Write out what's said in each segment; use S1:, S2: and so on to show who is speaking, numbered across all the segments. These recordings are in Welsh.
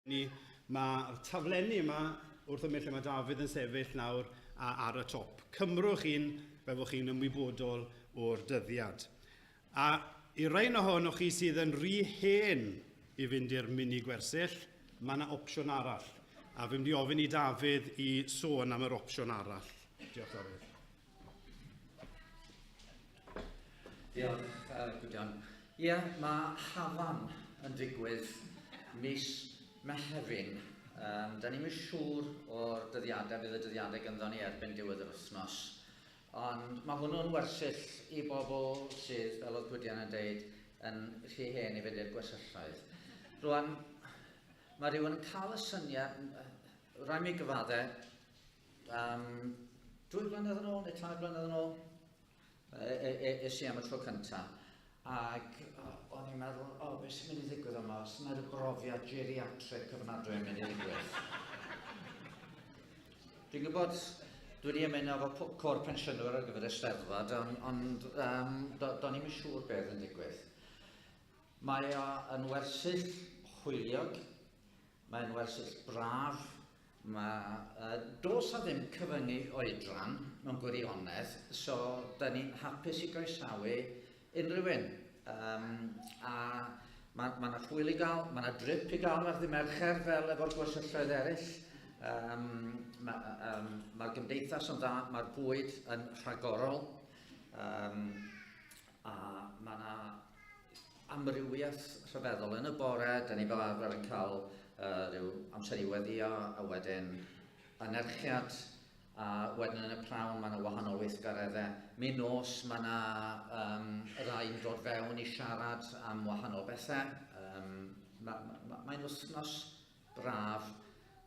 S1: Ni, mae'r taflenni yma wrth ymyl lle mae Dafydd yn sefyll nawr a ar y top. Cymrwch un fel fod chi'n ymwybodol o'r dyddiad. A i rain ohonoch chi sydd yn rhy hen i fynd i'r mini gwersyll, mae yna opsiwn arall. A fi'n mynd i ofyn i Dafydd i sôn am yr opsiwn arall. Diolch, Dafydd.
S2: Diolch, uh, Gwydion. Ie, yeah, mae hafan yn digwydd mis Mehefin. Um, da ni'n siŵr o'r dyddiadau, fydd y dyddiadau gynddo ni erbyn diwedd yr wythnos. Ond mae hwnnw'n wersyll i bobl sydd, fel oedd Gwydion yn deud, yn rhy hen i fynd i'r gwersylloedd. Rwan, mae rhywun yn cael y syniad, rhaid mi gyfadde, Um, dwy flynedd yn ôl, neu tair blynedd yn ôl, e, e, e, es i am y tro cyntaf. Ac o'n i'n meddwl, o, oh, beth sy'n mynd i ddigwydd yma? Os yna rhyw brofiad geriatric ofnadwy yn mynd i ddigwydd. Dwi'n gwybod, dwi wedi ymuno efo cor pensiynwyr ar gyfer y Steddfod, ond on, um, do, do'n i'm yn siŵr beth yn digwydd. Mae o yn wersyll hwyliog, mae'n wersyll braf, Mae, uh, does a ddim cyfyngu oedran mewn gwirionedd, so da ni'n hapus i groesawu unrhyw un. Um, a mae ma yna hwyl i gael, mae yna drip i gael ar ddy Mercher fel efo'r gwersylloedd eraill. Um, Mae'r um, ma gymdeithas yn dda, mae'r bwyd yn rhagorol. Um, a mae yna amrywiaeth rhyfeddol yn y bore, da ni fel arfer yn cael uh, rhyw amser i weddio, a wedyn anerchiad, a wedyn yn y prawn mae yna wahanol weithgareddau. Mi nos mae yna um, rhai'n dod fewn i siarad am wahanol bethau. Um, Mae'n ma, ma, ma wythnos braf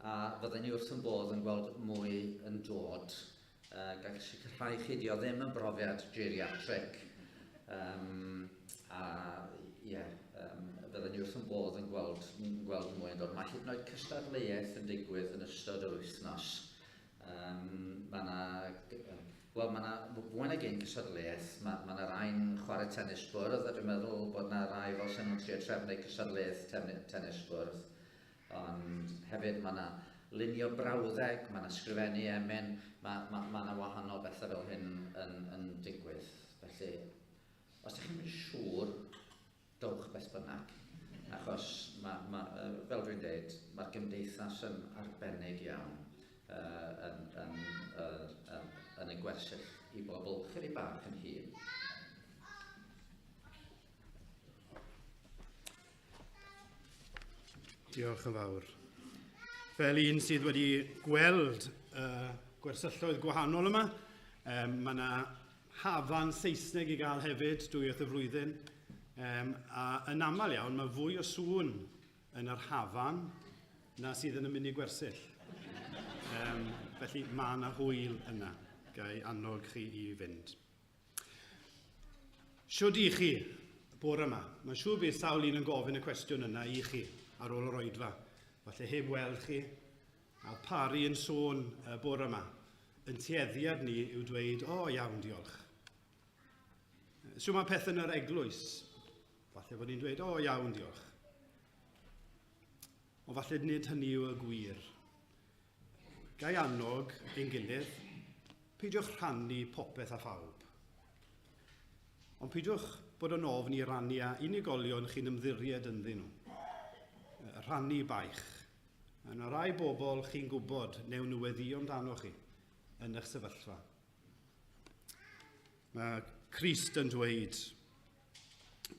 S2: a fydden ni wrth yn bodd yn gweld mwy yn dod. Uh, gall sicrhau chi, di o ddim yn brofiad geriatric. Um, a ie, yeah, um, fydden ni wrth yn bodd yn gweld, yn gweld mwy yn dod. Mae hyd yn oed cystadleuaeth yn digwydd yn ystod yr wythnos. Um, mae yna, wel, mae yna fwy nag un cystadleuaeth. Mae yna ma rai'n chwarae tennis bwrdd, a dwi'n meddwl bod yna rai fel sy'n nhw'n trio trefnu cystadleuaeth tennis bwrdd. Ond hefyd mae yna lunio brawddeg, mae yna sgrifennu emyn, mae, mae, mae yna wahanol bethau fel hyn yn, yn digwydd. Felly, os ydych chi'n siŵr, dowch beth bynnag. Achos, ma, ma, fel dwi'n dweud, mae'r gymdeithas yn arbennig iawn uh, yn, yn, uh, yn, yn y gwersyll i bobl chydig bach yn hŷn.
S1: Diolch yn fawr. Fel un sydd wedi gweld uh, gwersylloedd gwahanol yma, um, mae yna hafan Saesneg i gael hefyd dwywaith y flwyddyn, um, a yn aml iawn mae fwy o sŵn yn yr hafan na sydd yn y munud gwersyll. Um, felly mae yna hwyl yna. Gai annog chi i fynd. Shwd i chi bore yma? Mae'n siŵr bydd sawl un yn gofyn y cwestiwn yna i chi ar ôl yr oedfa. Falle heb weld chi. A Pari yn sôn y bore yma. Yn tueddiad ni yw dweud, o oh, iawn, diolch. Shwt mae pethau yn yr eglwys? Falle fod ni'n dweud, o oh, iawn, diolch. Ond falle nid hynny yw y gwir. Gai annog ein gilydd, peidiwch rhannu popeth â phawb. Ond peidiwch bod yn ofn i rannu â unigolion chi'n ymddiried ynddyn nhw. Rhannu baich. Mae yna rai bobl chi'n gwybod newn nhw weddio amdano chi yn eich sefyllfa. Mae Crist yn dweud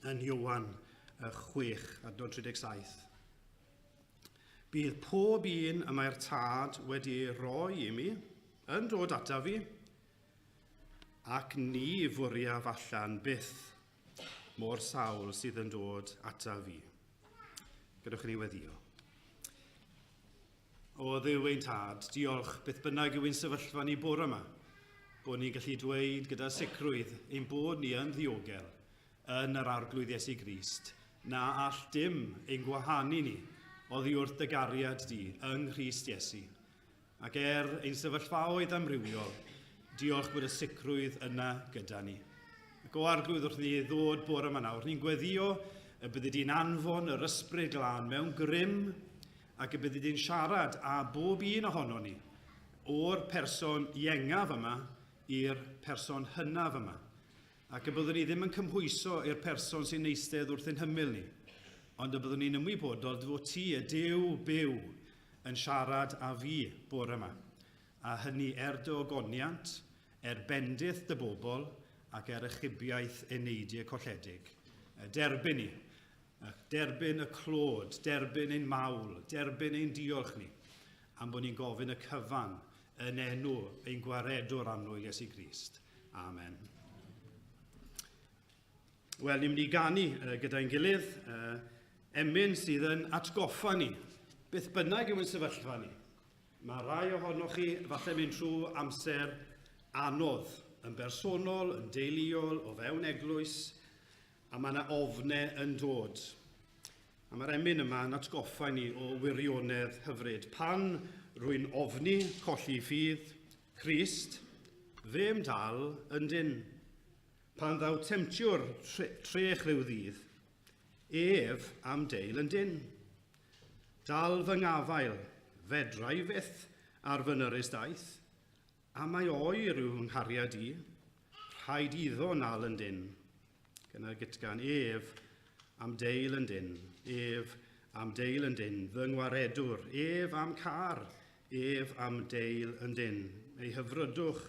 S1: yn Iowan 6, adnod 37, Bydd pob un y mae'r Tad wedi ei roi i mi yn dod ataf fi, ac ni fwriaf allan byth mor sawl sydd yn dod ataf fi. Gadewch i ni weddio. O Dduw ein Tad, diolch beth bynnag yw ein sefyllfa ni bore yma, bod ni'n gallu dweud gyda sicrwydd ein bod ni yn ddiogel yn yr Arglwydd Iesu Grist, na all dim ein gwahanu ni oddi wrth dy gariad di yng Nghrist Iesu. Ac er ein sefyllfaoedd amrywiol, diolch bod y sicrwydd yna gyda ni. Ac o Arglwydd wrth ni ddod bore yma nawr, ni'n gweddio y byddi di'n anfon yr Ysbryd Glân mewn grym ac y byddi di'n siarad â bob un ohono ni, o'r person iengaf yma i'r person hynaf yma. Ac y byddwn ni ddim yn cymhwyso i'r person sy'n eistedd wrth ein hymyl ni, ond y byddwn ni'n ymwybodol dy fod ti, y Duw byw, yn siarad â fi bore yma. A hynny er dy ogoniant, er bendith dy bobl, ac er achubiaeth eneidiau colledig. Derbyn ni, derbyn y clod, derbyn ein mawl, derbyn ein diolch ni, am bod ni'n gofyn y cyfan yn enw ein gwaredwr annwyl Iesu Grist. Amen. Wel, ni'n mynd i ganu gyda'n gilydd, emyn sydd yn atgoffa ni, beth bynnag yw'n sefyllfa ni. Mae rai ohonoch chi falle mynd trwy amser anodd, yn bersonol, yn deuluol, o fewn eglwys, a mae yna ofne yn dod. A mae'r emyn yma yn atgoffa ni o wirionedd hyfryd. Pan rwy'n ofni colli ffydd, Crist, fe'm dal yn dyn. Pan ddaw temtiwr trech rhyw ddydd, ef am deil yn dyn. Dal fy ngafael, fedra i fyth ar fy nyrus daith, A mae oer yw fy nghariad i, rhaid iddo nal yn dyn. Gyda gytgan ef am deil yn dyn, ef am deil yn dyn, fy ngwaredwr, ef am car, ef am deil yn dyn. Ei hyfrydwch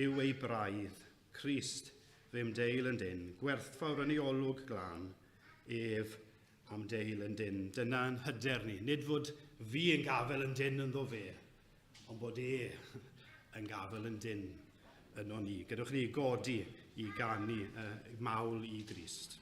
S1: yw ei braidd, Crist fe'm deil yn dyn, gwerthfawr yn ei olwg glân, ef am deil yn dyn. Dyna'n hyder ni, nid fod fi yn gafel yn dyn ynddo fe, ond bod e yn gafael yn dyn yno ni. Gadewch ni godi i ganu mawl i Grist.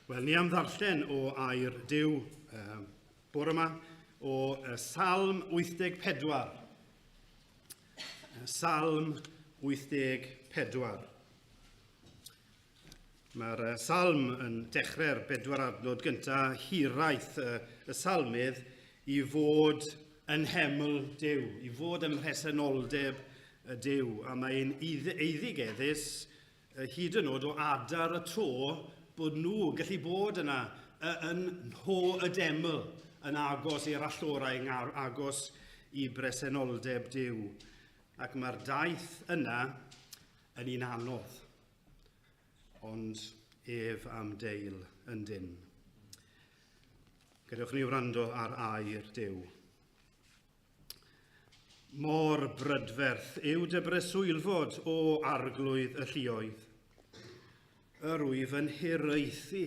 S1: Wel, ni am ddarllen o air Duw bore yma o Salm 84. Salm 84. Mae'r salm yn dechrau'r bedwar adnod gyntaf hiraeth y salmydd i fod yn nheml Duw, i fod ym mhresenoldeb y Duw, a mae'n eiddigeddus hyd yn oed o adar y to bod nhw gallu bod yna yn nho y deml, yn agos i'r allorau, yn agos i bresenoldeb Duw. Ac mae'r daith yna yn un anodd, ond ef am deil yn dyn. Gadewch ni wrando ar air Duw. Mor brydferth yw dy breswylfod o arglwydd y lluoedd. Yr wyf yn hiraethu,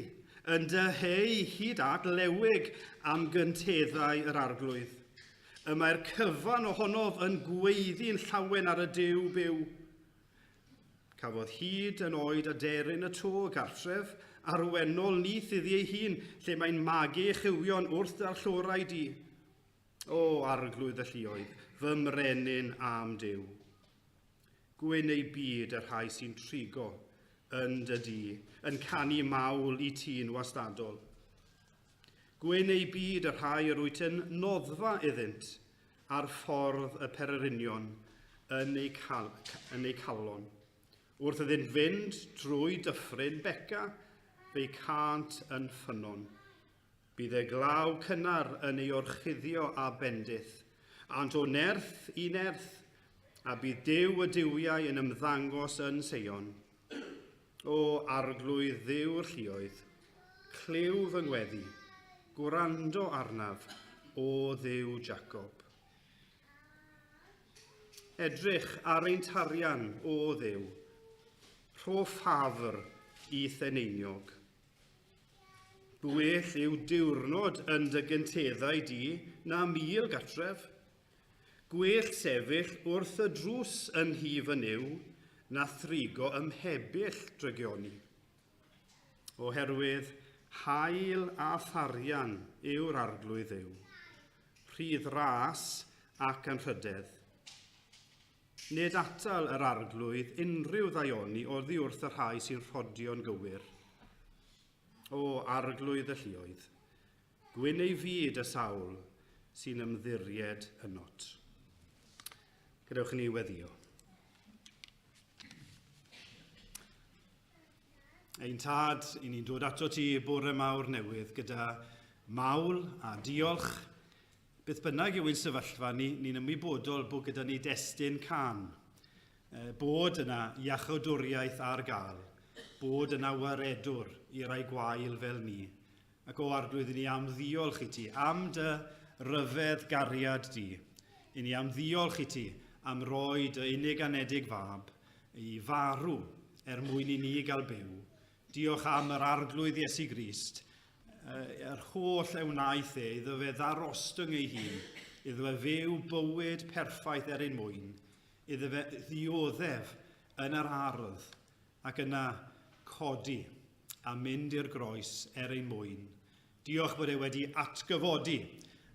S1: yn dyheu hyd at lewig am gynteddau yr arglwydd. Y mae'r cyfan ohonof yn gweiddi'n llawen ar y Duw byw. Cafodd hyd yn oed aderyn y to gartref, arwennol nyth iddi ei hun, lle mae'n magu ei chywion wrth darllorau di. O, arglwydd y lluoedd, fy mrenin a'm Duw. Gwyn ei byd y rhai sy'n trigo yn dy di, yn canu mawl i ti'n wastadol. Gwyn ei byd y rhai yr wyt yn noddfa iddynt, ar ffordd y pererinion yn eu, cal, yn eu calon. Wrth iddynt fynd drwy dyffryn Beca, fe'i cânt yn ffynnon. Bydd y glaw cynnar yn ei orchuddio â bendith, ant o nerth i nerth, a bydd Duw y duwiau yn ymddangos yn Seion. O arglwydd Dduw'r lluoedd, clyw fy ngweddi, gwrando arnaf, o Dduw Jacob. Edrych ar ein tarian, o Dduw, rho ffafr i theneiniog. Gwell yw diwrnod yn dy gynteddau di na mil gatref. Gwell sefyll wrth y drws yn nhŷ fy Nuw na thrigo ym mhebyll drygioni. Oherwydd hael a tharian yw'r arglwydd Dduw, rhydd ras ac anrhydedd. Nid atal yr arglwydd unrhyw ddaioni oddi wrth y rhai sy'n rhodio'n gywir. O arglwydd y lluoedd, Gwyn ei fyd y sawl sy'n ymddiried ynot. Gadewch i ni weddio. Ein tad, i ni'n dod ato ti bore mawr newydd gyda mawl a diolch. Beth bynnag yw ein sefyllfa ni, ni'n ymwybodol bod gyda ni destun can. Bod yna iachawdwriaeth ar gael, bod yna waredwr i rai gwael fel ni. Ac o Arglwydd, i ni am ddiolch i ti am dy ryfedd gariad di. I ni am ddiolch i ti am roi dy unig anedig fab i farw er mwyn i ni gael byw. Diolch am yr Arglwydd Iesu Grist, yr holl e wnaeth e, iddo fe ddarostwng ei hun, iddo fe fyw bywyd perffaith er ein mwyn, iddo fe ddioddef yn yr ardd ac yna codi a mynd i'r groes er ein mwyn. Diolch bod e wedi atgyfodi,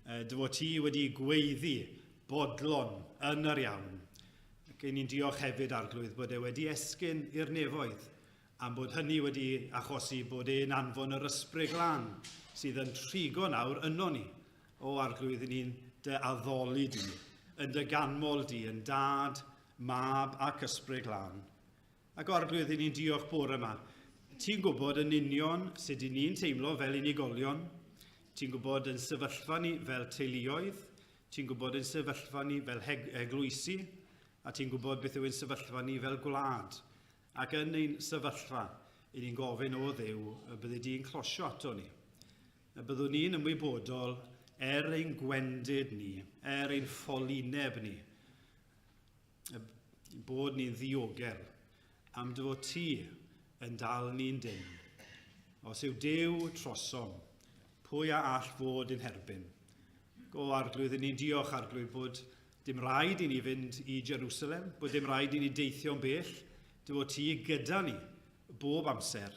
S1: dy fod ti wedi gweiddi bodlon yn yr iawn. Ac ein ni'n diolch hefyd, Arglwydd, bod e wedi esgyn i'r nefoedd, am bod hynny wedi achosi bod e'n anfon yr ysbryd glân sydd yn trigo nawr yno ni. O Arglwydd, ni'n dy addoli di, yn dy ganmol di, yn dad, mab ac ysbryd glân. Ac Arglwydd, i ni'n diolch bore yma. Ti'n gwybod yn union sut i ni'n teimlo fel unigolion. Ti'n gwybod yn sefyllfa ni fel teuluoedd. Ti'n gwybod yn sefyllfa ni fel eglwysi. A ti'n gwybod beth yw ein sefyllfa ni fel gwlad. Ac yn ein sefyllfa, i ni'n gofyn o Dduw y byddi di'n closio ato ni. Y byddwn ni'n ymwybodol er ein gwendid ni, er ein ffolineb ni, bod ni'n ddiogel am dy fod ti yn dal ni'n dyn. Os yw Duw trosom, pwy a all fod yn herbyn? Go arglwydd, ni'n diolch arglwydd bod dim rhaid i ni fynd i Jerusalem, bod dim rhaid i ni deithio'n bell, dy fod ti gyda ni bob amser.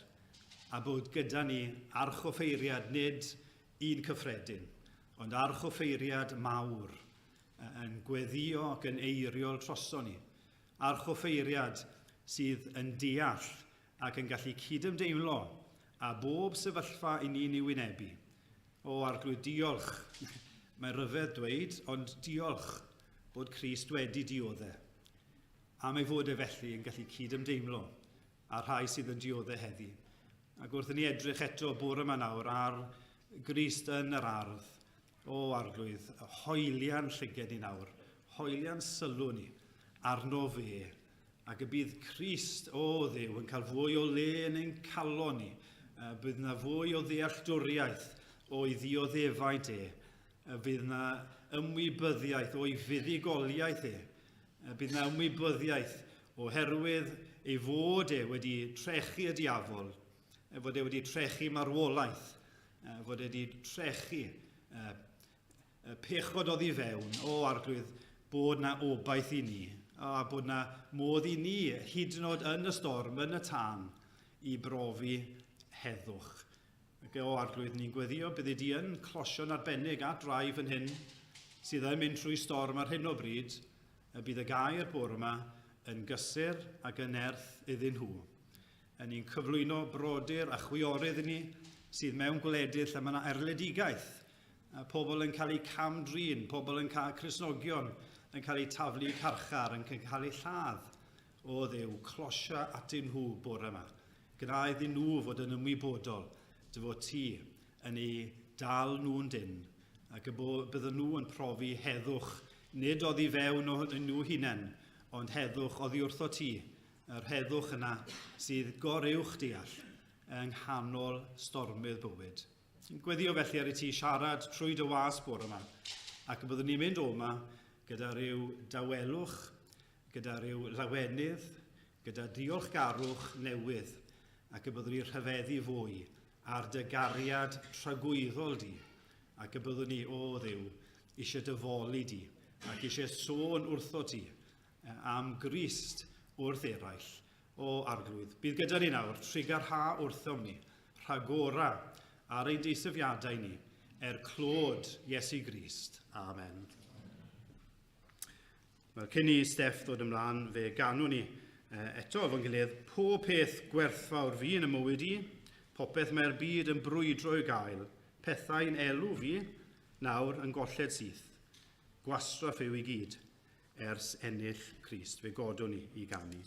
S1: A bod gyda ni archoffeiriad nid un cyffredin, ond archoffeiriad mawr yn gweddio ac yn eiriol troson ni. Archoffeiriad sydd yn deall ac yn gallu cydymdeimlo â bob sefyllfa i ni'n ei wynebu. O, Arglwydd, diolch. Mae'n rhyfedd dweud, ond diolch bod Crist wedi diodde. Am ei fod e felly yn gallu cydymdeimlo â'r rhai sydd yn diodde heddi. Ac wrth i ni edrych eto bore yma nawr ar Grist yn yr ardd, o Arglwydd, hoelian llyged ni nawr, hoelian sylw ni arno fe, ac y bydd Crist, o Dduw, yn cael fwy o le yn ein calon ni, bydd yna fwy o ddealltwriaeth o'i ddioddefaint e, bydd yna ymwybyddiaeth o'i fuddugoliaeth e, bydd yna ymwybyddiaeth oherwydd ei fod e wedi trechu y diafol, ei fod e wedi trechu marwolaeth, fod e wedi trechu pechod oddi fewn, o Arglwydd, bod na obaith i ni, a bod na modd i ni, hyd yn oed yn y storm, yn y tân, i brofi heddwch. Ac o Arglwydd, ni'n gweddio, byddi di yn closio'n arbennig at rai fan hyn sydd yn mynd trwy storm ar hyn o bryd, y bydd y gair bore yma yn gysur ac yn nerth iddyn nhw. Yn ni'n cyflwyno brodyr a chwiorydd i ni sydd mewn gwledydd lle mae yna erledigaeth, pobl yn cael eu cam-drin, pobl yn cael Cristnogion yn cael eu taflu i carchar, yn cael eu lladd. O Dduw, closia atyn nhw bore yma. Gwna iddyn nhw fod yn ymwybodol dy fod ti yn eu dal nhw'n dynn, ac y bydden nhw yn profi heddwch, nid oddi fewn o nhw hunain, ond heddwch oddi wrtho ti, yr heddwch yna sydd goruwch deall yng nghanol stormydd bywyd. Gweddio felly ar i ti siarad trwy dy was bore yma, ac y byddwn ni'n mynd o'ma gyda rhyw dawelwch, gyda rhyw lawenydd, gyda diolchgarwch newydd, ac y byddwn ni'n rhyfeddu fwy ar dy gariad tragwyddol di, ac y byddwn ni, o Dduw, eisiau dy foli di, ac eisiau sôn wrtho ti am Grist wrth eraill. O Arglwydd, bydd gyda ni nawr, trugarha wrthom ni, rhagora ar ein deisyfiadau ni, er clod Iesu Grist. Amen. Wel, cyn i Steff ddod ymlaen, fe ganwn ni eto efo'n gilydd, pob peth gwerthfawr fi yn y mywyd i, popeth mae'r byd yn brwydro i'w gael, pethau'n elw fi, nawr yn golled syth. Gwastraff yw i gyd, ers ennill Crist. Fe godwn ni i ganu.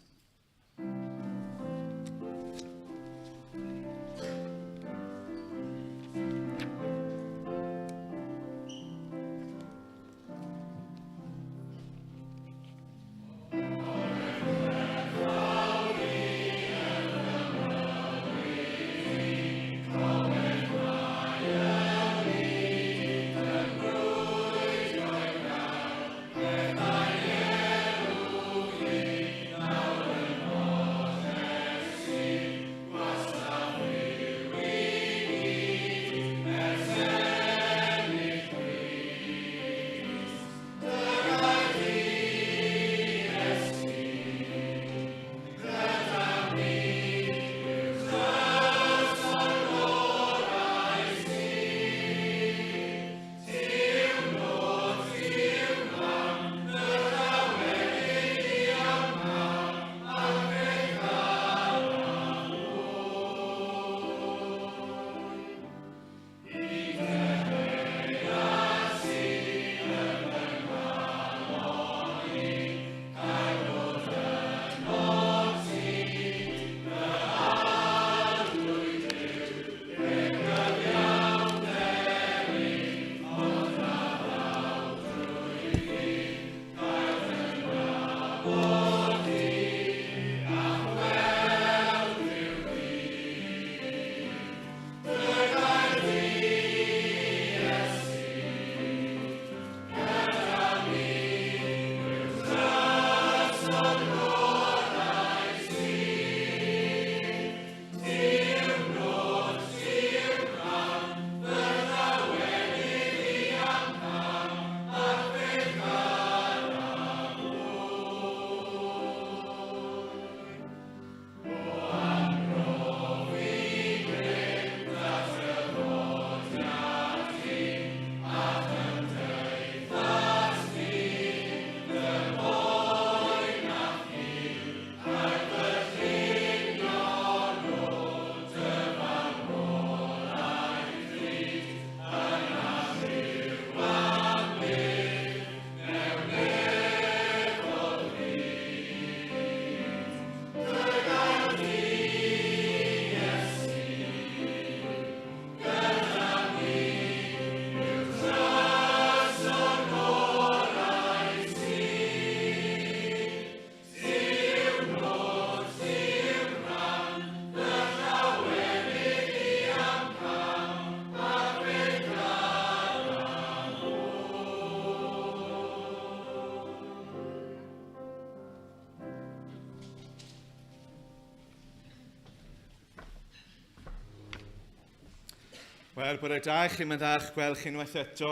S3: Wel, bore da i chi, mae'n dda eich gweld chi unwaith eto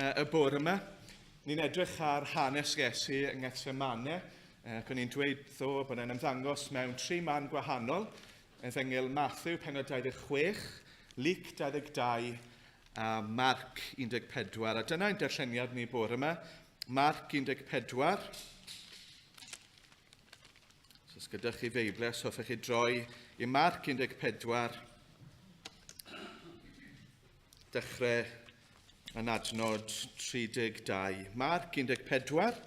S3: y bore yma. Ni'n edrych ar hanes Iesu yng Ngethsemane, ac o'n i'n dweud ddo bod e'n ymddangos mewn tri man gwahanol. Efengyl Matthew, penod 26, Luc 22 a Marc 14. A dyna ein darlleniad ni bore yma. Marc 14. So, os gyda chi Feibl, os hoffech chi droi i Marc 14, dechrau yn adnod 32. Marc 14,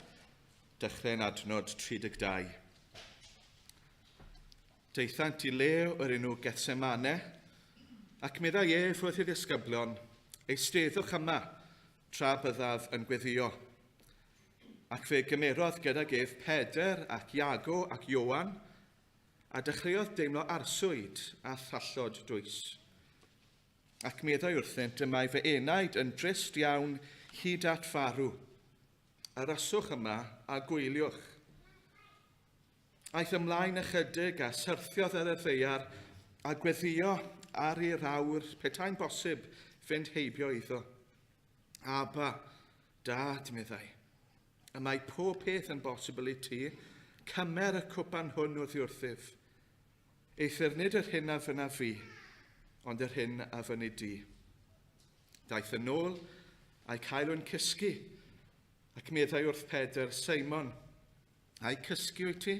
S3: dechrau yn adnod 32. Daethant i le o'r enw Gethsemane, ac meddai ef wrth ei ddisgyblion, Eisteddwch yma, tra byddaf yn gweddio. Ac fe gymerodd gydag ef Pedr ac Iago ac Ioan, a dechreuodd deimlo arswyd a thrallod dwys. Ac meddai wrthynt, y mae fy enaid yn drist iawn hyd at farw. Aroswch yma a gwyliwch. Aeth ymlaen ychydig a syrthiodd ar y ddaear a gweddio ar i'r awr petai'n bosib fynd heibio iddo. Abba, Dad, meddai, y mae pob peth yn bosibl i ti, cymer y cwpan hwn oddi wrthyf. Eithr nid yr hyn a fynna fi, ond yr hyn a fynni di. Daeth yn ôl, a'i cael nhw'n cysgu, ac meddai wrth Pedr, Seimon, ai cysgu wyt ti?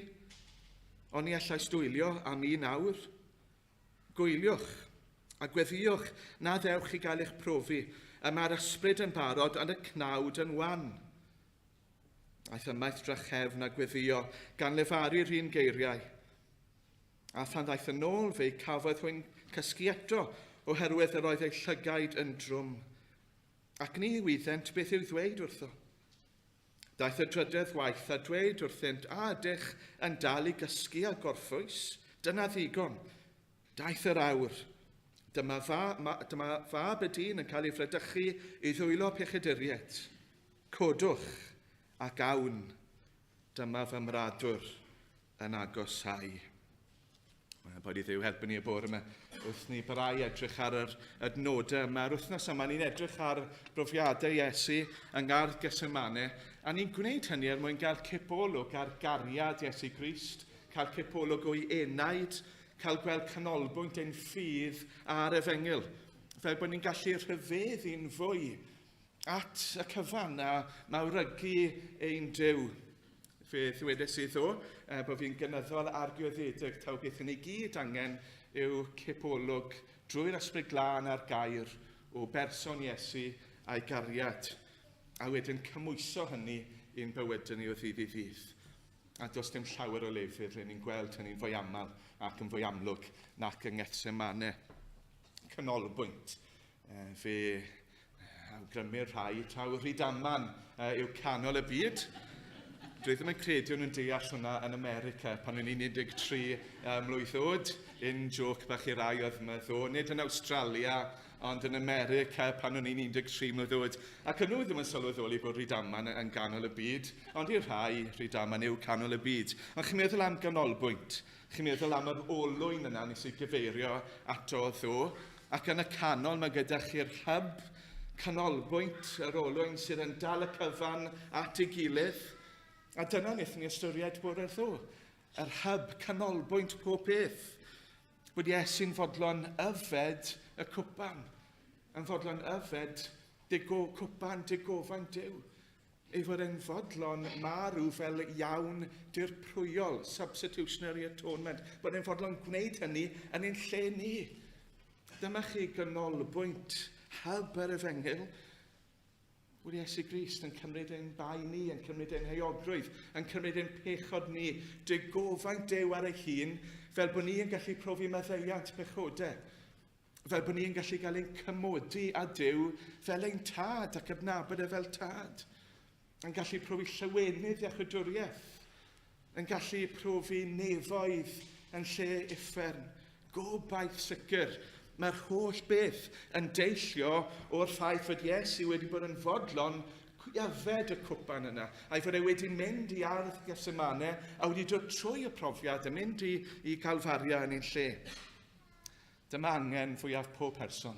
S3: Oni allais dwylio am un awr? Gwyliwch, a gweddïwch na ddewch i gael eich profi, y mae'r ysbryd yn barod, ond y cnawd yn wan. Aeth ymaith drachefn a gweddio, gan lefaru'r un geiriau. A phan ddaeth yn ôl, fe'i cafodd hwy'n cysgu eto, oherwydd yr oedd eu llygaid yn drwm. Ac ni wyddent beth i'w ddweud wrtho. Daeth y drydedd waith a dweud wrthynt, A ydych yn dal i gysgu a gorffwys? Dyna ddigon. Daeth yr awr. Dyma, fa, ma, dyma fab y dyn yn cael ei fradychu i ddwylo pechaduriaid. Codwch ac awn. Dyma fy mradwr yn agosáu. Mae'n bod i Dduw helpu ni y bore yma wrth ni barhau edrych ar yr adnodau yma. Yr wythnos yma ni'n edrych ar brofiadau Iesu yng Ngardd Gethsemane, a ni'n gwneud hynny er mwyn gael cipolwg ar gariad Iesu Grist, cael cipolwg o'i enaid, cael gweld canolbwynt ein ffydd a'r efengyl, fel bod ni'n gallu rhyfeddu'n fwy at y cyfan a mawrygu ein Duw. Fe ddwedes i ddo bod fi'n gynyddol argyhoeddedig taw beth ni gyd angen yw cipolwg drwy'r Ysbryd Glân a'r gair o berson Iesu a'i gariad, a wedyn cymhwyso hynny i'n bywydau ni o ddydd i ddydd. A does dim llawer o lefydd le ni'n gweld hynny'n fwy aml ac yn fwy amlwg nac yng Ngethsemane. Canolbwynt. Fe awgrymir rhai taw Rhydaman yw canol y byd. Dwi ddim yn credu nhw'n deall hwnna yn America pan o'n i'n 13 mlwydd oed. Un joc bach i rai oedd yma ddo. Nid yn Awstralia, ond yn America pan o'n i'n 13 mlwydd oed. Ac yn nhw ddim yn sylweddoli bod Rhydaman yn ganol y byd, ond i'r rhai, Rhydaman yw canol y byd. Ond chi'n meddwl am ganolbwynt, chi'n meddwl am yr olwyn yna nes i gyfeirio ato ddo, Ac yn y canol mae gyda chi'r hyb, canolbwynt yr olwyn sydd yn dal y cyfan at ei gilydd. A dyna wnaethon ni ystyried bore ddo. Yr hyb, canolbwynt pob peth. Bod Iesu'n fodlon yfed y cwpan. Yn fodlon yfed digo, cwpan digofaint Duw. Ei fod e'n fodlon marw fel iawn dirprwyol, substitutionary atonement, bod e'n fodlon gwneud hynny yn ein lle ni. Dyma chi ganolbwynt hyb yr efengyl, bod Iesu Grist yn cymryd ein bai ni, yn cymryd ein heuogrwydd, yn cymryd ein pechod ni, digofaint Duw ar ei hun, fel bod ni yn gallu profi maddeuant pechodau. Fel bod ni'n gallu cael ein cymodi â Duw fel ein tad ac adnabod e fel tad. Yn gallu profi llawenydd iachawdwriaeth. Yn gallu profi nefoedd yn lle uffern. Gobaith sicr. Mae'r holl beth yn deillio o'r ffaith fod Iesu wedi bod yn fodlon yfed y cwpan yna, a'i fod e wedi mynd i ardd Gethsemane a wedi dod trwy y profiad a mynd i, i Galfaria yn ein lle. Dyma angen fwyaf pob person.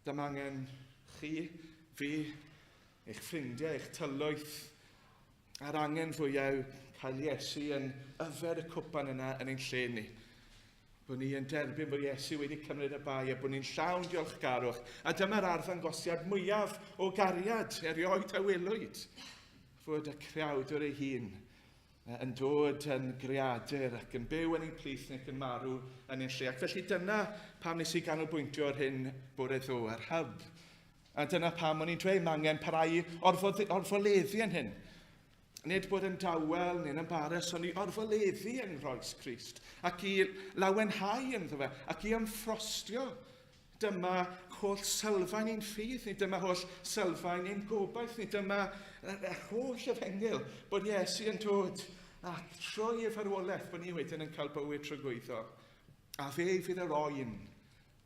S3: Dyma angen chi, fi, eich ffrindiau, eich tylwyth, a'r angen fwyaf yw cael Iesu yn yfed y cwpan yna yn ein lle ni. Bod ni yn derbyn bod Iesu wedi cymryd y bai a bod ni'n llawn diolchgarwch. A dyma'r arddangosiad mwyaf o gariad erioed a welwyd. Fod y creawdwr ei hun yn dod yn greadur ac yn byw yn ein plith ni ac yn marw yn ein lle. Ac felly dyna pam nes i ganolbwyntio ar hyn bore ddo, ar hyb. A dyna pam o'n i'n dweud mae angen parhau i orfoleddu yn hyn. Nid bod yn dawel neu'n embarrass, ond i orfoleddu yng nghroes Crist ac i lawenhau ynddo fe ac i ymffrostio. Dyma holl sylfaen ein ffydd ni, dyma holl sylfaen ein gobaith ni, dyma yr holl efengyl bod Iesu yn dod a trwy ei farwolaeth bod ni wedyn yn cael bywyd tragwyddo. A fe fydd yr oen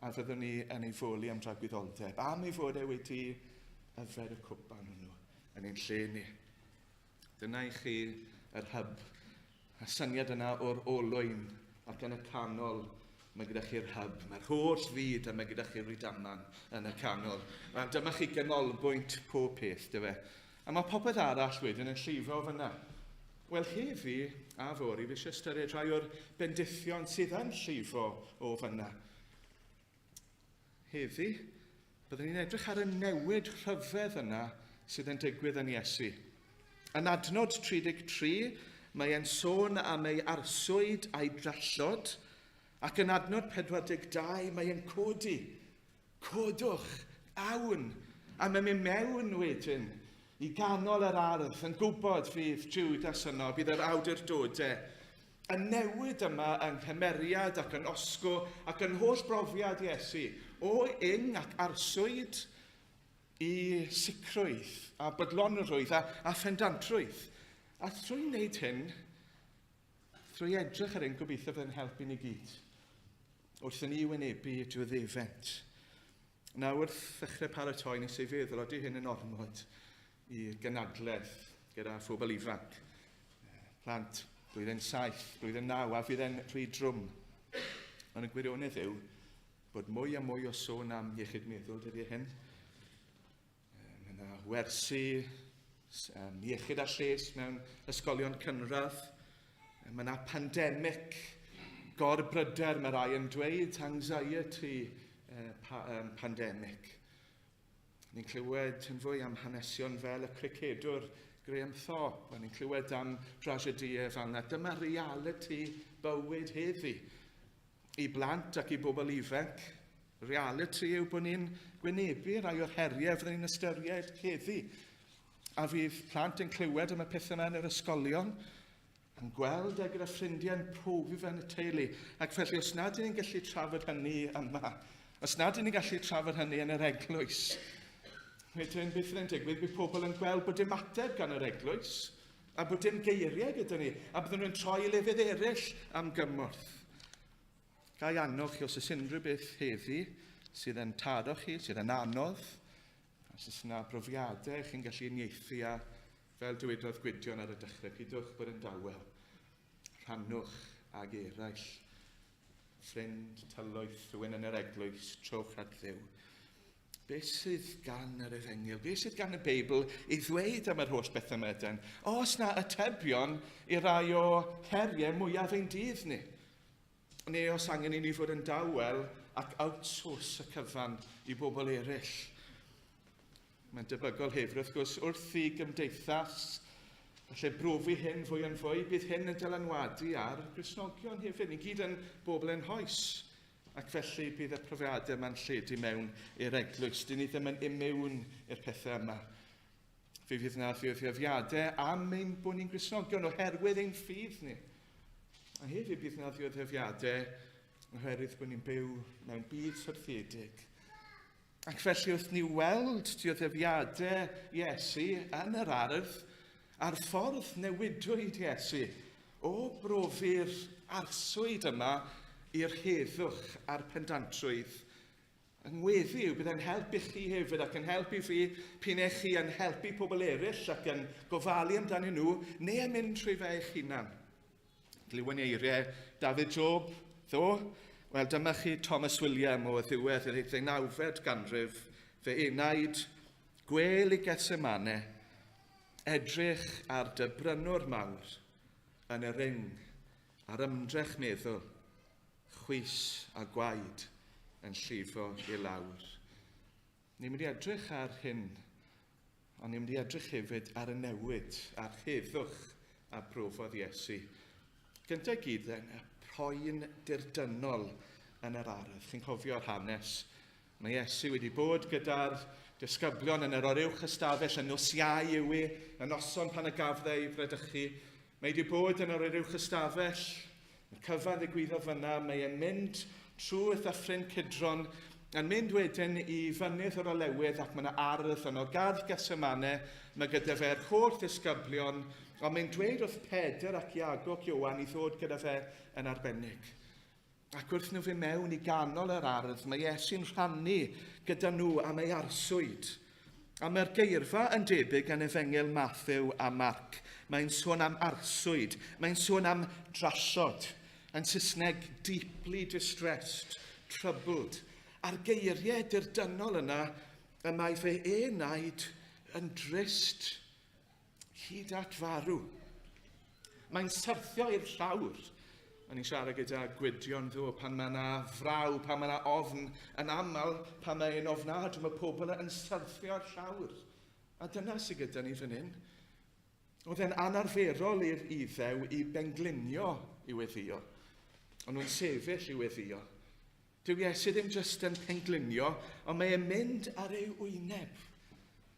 S3: a fyddwn ni yn ei foli am dragwyddoldeb, am ei fod e wedi yfed y cwpan hwnnw yn ein lle ni. Dyna i chi yr hyb, y syniad yna o'r olwyn ac yn y canol mae gyda chi'r hyb. Mae'r holl fyd a mae gyda chi'r Rydaman yn y canol. A dyma chi ganolbwynt pob peth, dy fe. A mae popeth arall wedyn yn llifo fyna. Wel, heddi a fory, fi eisiau ystyried rhai o'r bendithion sydd yn llifo o fyna. Heddi, byddwn ni'n edrych ar y newid rhyfedd yna sydd yn digwydd yn Iesu. Yn adnod 33, mae e'n sôn am ei arswyd a'i drallod, ac yn adnod 42, mae e'n codi. Codwch, awn, a mae'n mynd mewn wedyn i ganol yr ardd, yn gwybod fydd Judas yno, bydd yr awdurdodau Y newid yma yng nghymeriad ac yn osgo ac yn holl brofiad Iesu, o ing ac arswyd i sicrwydd a bodlonrwydd a, a phendantrwydd. A thrwy wneud hyn, trwy edrych ar ein gobeithio fydd yn helpu ni gyd wrth i ni wynebu dioddefent. Nawr, wrth ddechrau paratoi, nes i feddwl, oeddi hyn yn ormod i'r gynadledd gyda phobl ifanc. Plant blwyddyn 7, blwyddyn 9, a fydd e'n rhy drwm. Ond y gwirionedd yw bod mwy a mwy o sôn am iechyd meddwl dyddiau hyn. Mae yna wersi um, iechyd a lles mewn ysgolion cynradd. Mae yna pandemig, gorbryder, mae rai yn dweud, anxiety pa, um, pandemic. Ni'n clywed yn fwy am hanesion fel y cricedwr Graham Thorpe, a ni'n clywed am dragedïau fel yna. Dyma reality bywyd heddi. I blant ac i bobl ifanc, reality yw bod ni'n gwynebu rhai o'r heriau fyddwn ni'n ystyried heddi. A fydd plant yn clywed am y pethau yma yn yr ysgolion, yn gweld e gyda ffrindiau yn profi fe yn y teulu. Ac felly, os nad ydyn ni'n gallu trafod hynny yma, os nad ydyn ni'n gallu trafod hynny yn yr eglwys, wedyn beth fydd yn digwydd, bydd pobl yn gweld bod dim ateb gan yr eglwys, a bod dim geiriau gyda ni, a byddwn nhw'n troi i lefydd eraill am gymorth. Ga i annog chi os oes unrhyw beth heddi sydd yn taro chi, sydd yn anodd, os oes yna brofiadau chi'n gallu uniaethu â, fel dywedodd Gwydion ar y dechrau, pidwch bod yn dawel. Rhannwch ag eraill. Ffrind, tylwyth, rhywun yn yr eglwys, trowch at Dduw. Beth sydd gan yr efengyl? Beth sydd gan y Beibl i ddweud am yr holl bethau yma yden? Os na atebion i rai o heriau mwyaf ein dydd ni. Neu os angen i ni fod yn dawel ac outsource y cyfan i bobl eraill. Mae'n debygol hefyd, wrth gwrs, wrth i gymdeithas falle brofi hyn fwy yn fwy, bydd hyn yn dylanwadu ar Gristnogion hefyd. Ni gyd yn bobl yn hoes. Ac felly bydd y profiadau yma'n lledu mewn i'r eglwys. Dyn ni ddim yn imiwn i'r pethau yma. Fe fydd yna ddioddefiadau am ein bod ni'n Gristnogion oherwydd ein ffydd ni. A hefyd bydd yna ddioddefiadau oherwydd bod ni'n byw mewn byd syrthiedig. Ac felly wrth ni weld dioddefiadau Iesu yn yr ardd, a'r ffordd newidwyd Iesu o brofi'r arswyd yma i'r heddwch a'r pendantrwydd, yng ngweddi yw bydd e'n help i chi hefyd ac yn help i fi p'un eich chi yn helpu pobl eraill ac yn gofalu amdanyn nhw neu yn mynd trwy fe eich hunan. Glywon ni eiriau David Job ddo? Wel, dyma chi Thomas William o ddiwedd yr 19fed ganrif. Fy enaid, gwel i Gethsemane, edrych ar dy brynwr mawr yn yr ing, a'r ymdrech meddwl, chwys a gwaed yn llifo i lawr. Ni'n mynd i edrych ar hyn, ond ni'n mynd i edrych hefyd ar y newid, a'r heddwch a brofodd Iesu. Gyntaf gyd then, y poen dirdynnol yn yr ardd. Chi'n cofio'r hanes. Mae Iesu wedi bod gyda'r disgyblion yn yr oruwch ystafell yn nos Iau yw i, y noson pan y gafodd ei fradychu. Mae wedi bod yn yr oruwch ystafell, y cyfan ddigwyddodd fyna, mae e'n mynd trwy ddyffryn Cydron, yn mynd wedyn i fynydd yr olewydd ac mae yna ardd yno, gardd Gethsemane, mae gyda fe'r holl ddisgyblion, ond mae'n dweud wrth Pedr ac Iago ac Ioan i ddod gyda fe yn arbennig. Ac wrth nhw fynd mewn i ganol yr ardd, mae Iesu'n rhannu gyda nhw am ei arswyd. A mae'r geirfa yn debyg yn Efengyl Mathew a Marc. Mae'n sôn am arswyd, mae'n sôn am drallod, yn Saesneg deeply distressed, troubled. A'r geiriau dirdynnol yna y mae fe enaid yn drist hyd at farw. Mae'n syrthio i'r llawr. O'n i'n siarad gyda Gwydion ddo, pan mae yna fraw, pan mae yna ofn, yn aml, pan mae'n ofnadwy, mae pobl yn syrthio i'r llawr. A dyna sydd gyda ni fan hyn. Oedd e'n anarferol i'r Iddew i benglinio i weddio. Ond nhw'n sefyll i weddio. Dyw Iesu ddim jyst yn penglinio, ond mae e'n mynd ar ei wyneb.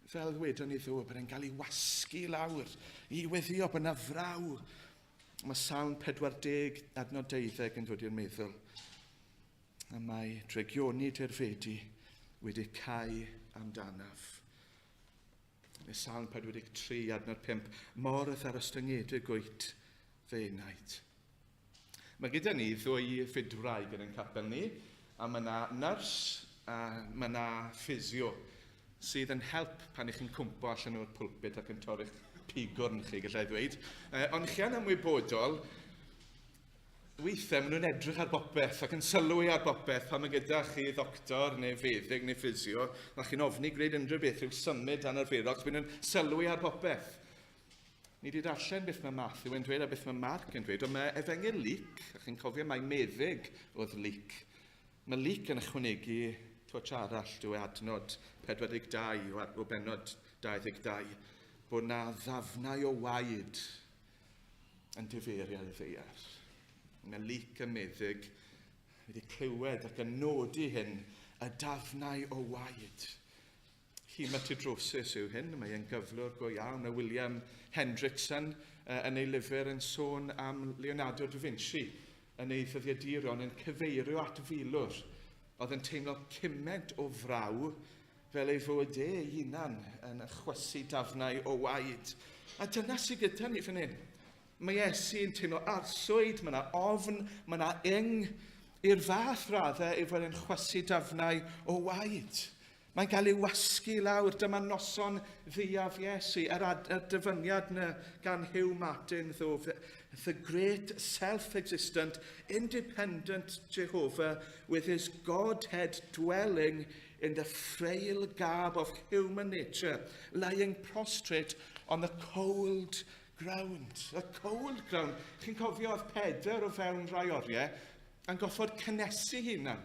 S3: Fel ddwedon ni ddo, bod e'n cael ei wasgu lawr i weddio bod yna fraw. Mae Salm 40 adnod 12 yn dod i'r meddwl. A mae dregioni dirfedu wedi cau amdanaf. Neu Salm 43 adnod 5, mor ddarostyngedig wyt fy enaid. Mae gyda ni ddwy fydwraig yn ein capel ni, a mae yna nyrs a mae yna ffisio sydd yn help pan ych chi'n cwmpo allan o'r pulpit ac yn torri'ch pigwrn chi, gallai ddweud. Ond chi yn ymwybodol, weithiau maen nhw'n edrych ar bopeth ac yn sylwi ar bopeth pan mae gyda chi ddoctor neu feddyg neu ffisio, a chi'n ofni gwneud unrhyw beth, rhyw symud anarferol, achos maen nhw'n sylwi ar bopeth. Ni wedi darllen beth mae Matthew yn dweud a beth mae Mark yn dweud, ond mae Efengyl Luc, a chi'n cofio mai meddyg oedd Luc, mae Luc yn ychwanegu twtsh arall drwy adnod 42 o, o bennod 22, bod na ddafnau o waed yn diferu ar y ddeiar. Mae Luc y meddyg wedi clywed ac yn nodi hyn, y dafnau o waed. Hematidrosis yw hyn, mae e'n gyflwr go iawn. Mae William Hendrickson yn ei lyfr yn sôn am Leonardo da Vinci yn ei ddyddiaduron yn cyfeirio at filwr oedd yn teimlo cymaint o fraw fel ei fod e ei hunan yn chwysu dafnau o waed. A dyna sydd gyda ni fan hyn. Mae Iesu'n teimlo arswyd, mae yna ofn, mae yna ing, i'r fath raddau ei fod e'n chwysu dafnau o waed. Mae'n cael ei wasgu lawr. Dyma noson ddiaf Iesu. Yr, ad, yr dyfyniad yna gan Hugh Martin, ddo, the, the great self-existent, independent Jehovah with his Godhead dwelling in the frail garb of human nature, lying prostrate on the cold ground. The cold ground. Chi'n cofio oedd Pedr o fewn rhai oriau yn goffod cynnesu hunan,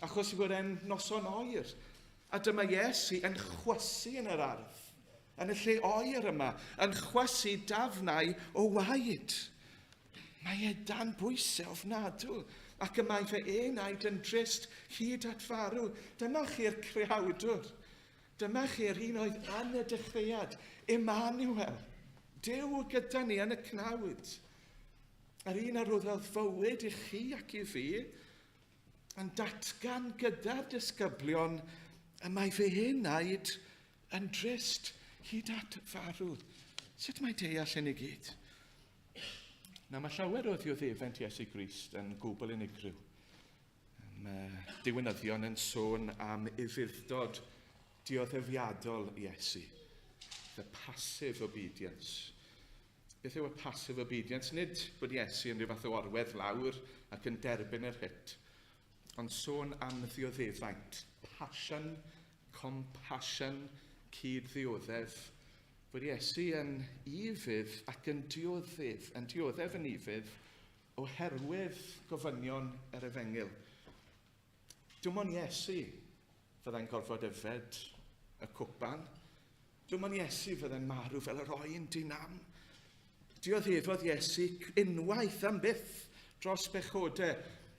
S3: achos i fod e'n noson oer. A dyma Iesu yn chwysu yn yr ardd, yn y lle oer yma, yn chwysu dafnau o waed. Mae e dan bwysau ofnadw, ac y mae fe enaid yn drist hyd at farw. Dyma chi'r creawdwr. Dyma chi'r un oedd yn y dechreuad, Emmanuel, Duw gyda ni yn y cnawd. Yr un a roddodd fywyd i chi ac i fi, yn datgan gyda'r disgyblion y mae fy enaid yn drist hyd at farw. Sut mae deall hyn i gyd? Na, mae llawer o ddioddefent Iesu Grist yn gwbl unigryw. Mae diwinyddion yn sôn am ufudd-dod dioddefiadol Iesu. The passive obedience. Beth yw y passive obedience? Nid bod Iesu yn rhyw fath o orwedd lawr ac yn derbyn yr hit, ond sôn am ddioddefaint. Passion, Compassion, cyd-ddioddef, fod Iesu yn ufudd ac yn dioddef, yn dioddef yn ufudd oherwydd gofynion yr efengyl. Dim ond Iesu fyddai'n gorfod yfed y cwpan. Dim ond Iesu fyddai'n marw fel yr oen dinam. Dioddefodd Iesu unwaith am byth dros bechodau.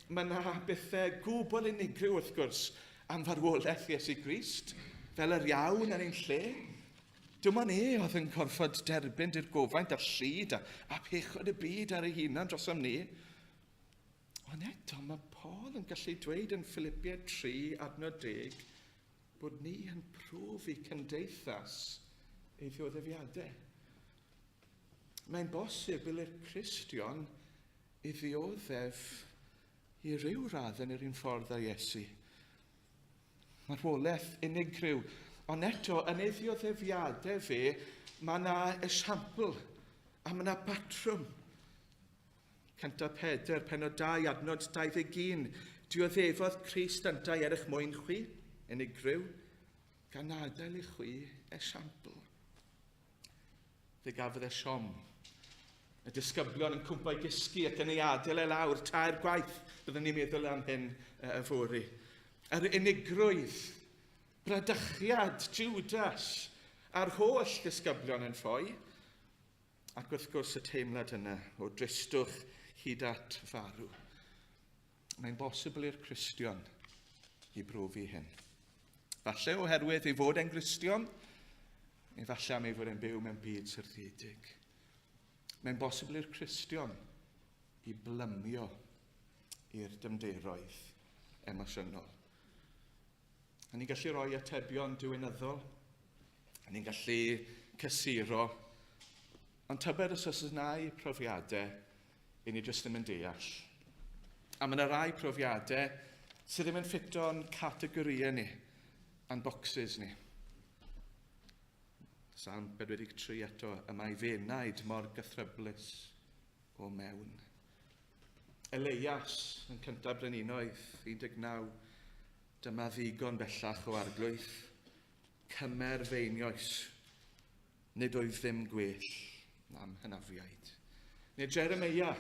S3: Mae yna bethau gwbl unigryw wrth gwrs am farwolaeth Iesu Grist, fel yr iawn yn ein lle. Dim ond e oedd yn gorfod derbyn dirgofaint a llid a, a pechod y byd ar ei hunan dros am ni. Ond eto, mae Paul yn gallu dweud yn Philippiau 3, adnod 10, bod ni yn profi cymdeithas ei ddioddefiadau. Mae'n bosib i'r Cristion i ddioddef i ryw radd yn yr un ffordd â Iesu. Marwolaeth unigryw. Ond eto, yn ei ddioddefiadau fe, mae yna esiampl a mae yna batrwm. Cyntaf Pedr, penod 2, adnod 21. Dioddefodd Crist yntau er eich mwyn chwi, unigryw, gan adael i chwi esiampl. Fe gafodd e siom. Y disgyblion yn cwmpo i gysgu ac yn ei adael e lawr tair gwaith. Byddwn ni'n meddwl am hyn yfory. Yr unigrwydd, bradychiad Judas a'r holl ddisgyblion yn ffoi. Ac wrth gwrs y teimlad yna o dristwch hyd at farw. Mae'n bosibl i'r Cristion i brofi hyn. Falle oherwydd ei fod e'n Gristion, neu falle am ei fod e'n byw mewn byd syrthiedig. Mae'n bosibl i'r Cristion i blymio i'r dymderoedd emosiynol. A ni'n gallu rhoi atebion diwinyddol, a ni'n gallu cysuro, ond tybed os oes yna profiadau i ni jyst ddim yn deall. A mae yna rai profiadau sydd ddim yn ffito'n categorïau ni, a'n boxes ni. Salm 43 eto, y mae fenaid mor gythryblus o mewn. Eleias yn cyntaf breninoedd 19, dyma ddigon bellach o arglwydd, cymer feinioes, nid oedd ddim gwell am hynafiaid. Neu Jeremia,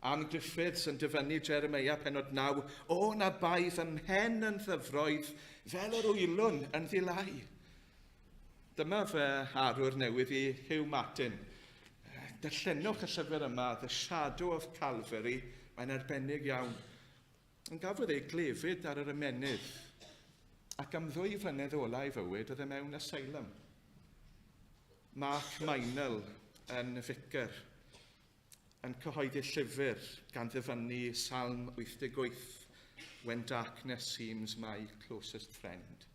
S3: Ann Griffiths yn dyfynnu Jeremia penod 9, o na bai fy mhen yn ddyfroedd fel yr wylwn yn ddilai. Dyma fy arwr newydd i Hugh Martin. Darllenwch y llyfr yma, The Shadow of Calvary, mae'n arbennig iawn. Ond gafodd ei glefyd ar yr ymennydd, ac am ddwy flynedd ola ei fywyd oedd e mewn asylum. Mark Meinel yn ficer yn cyhoeddi llyfr gan ddyfynnu Salm 88, When darkness seems my closest friend.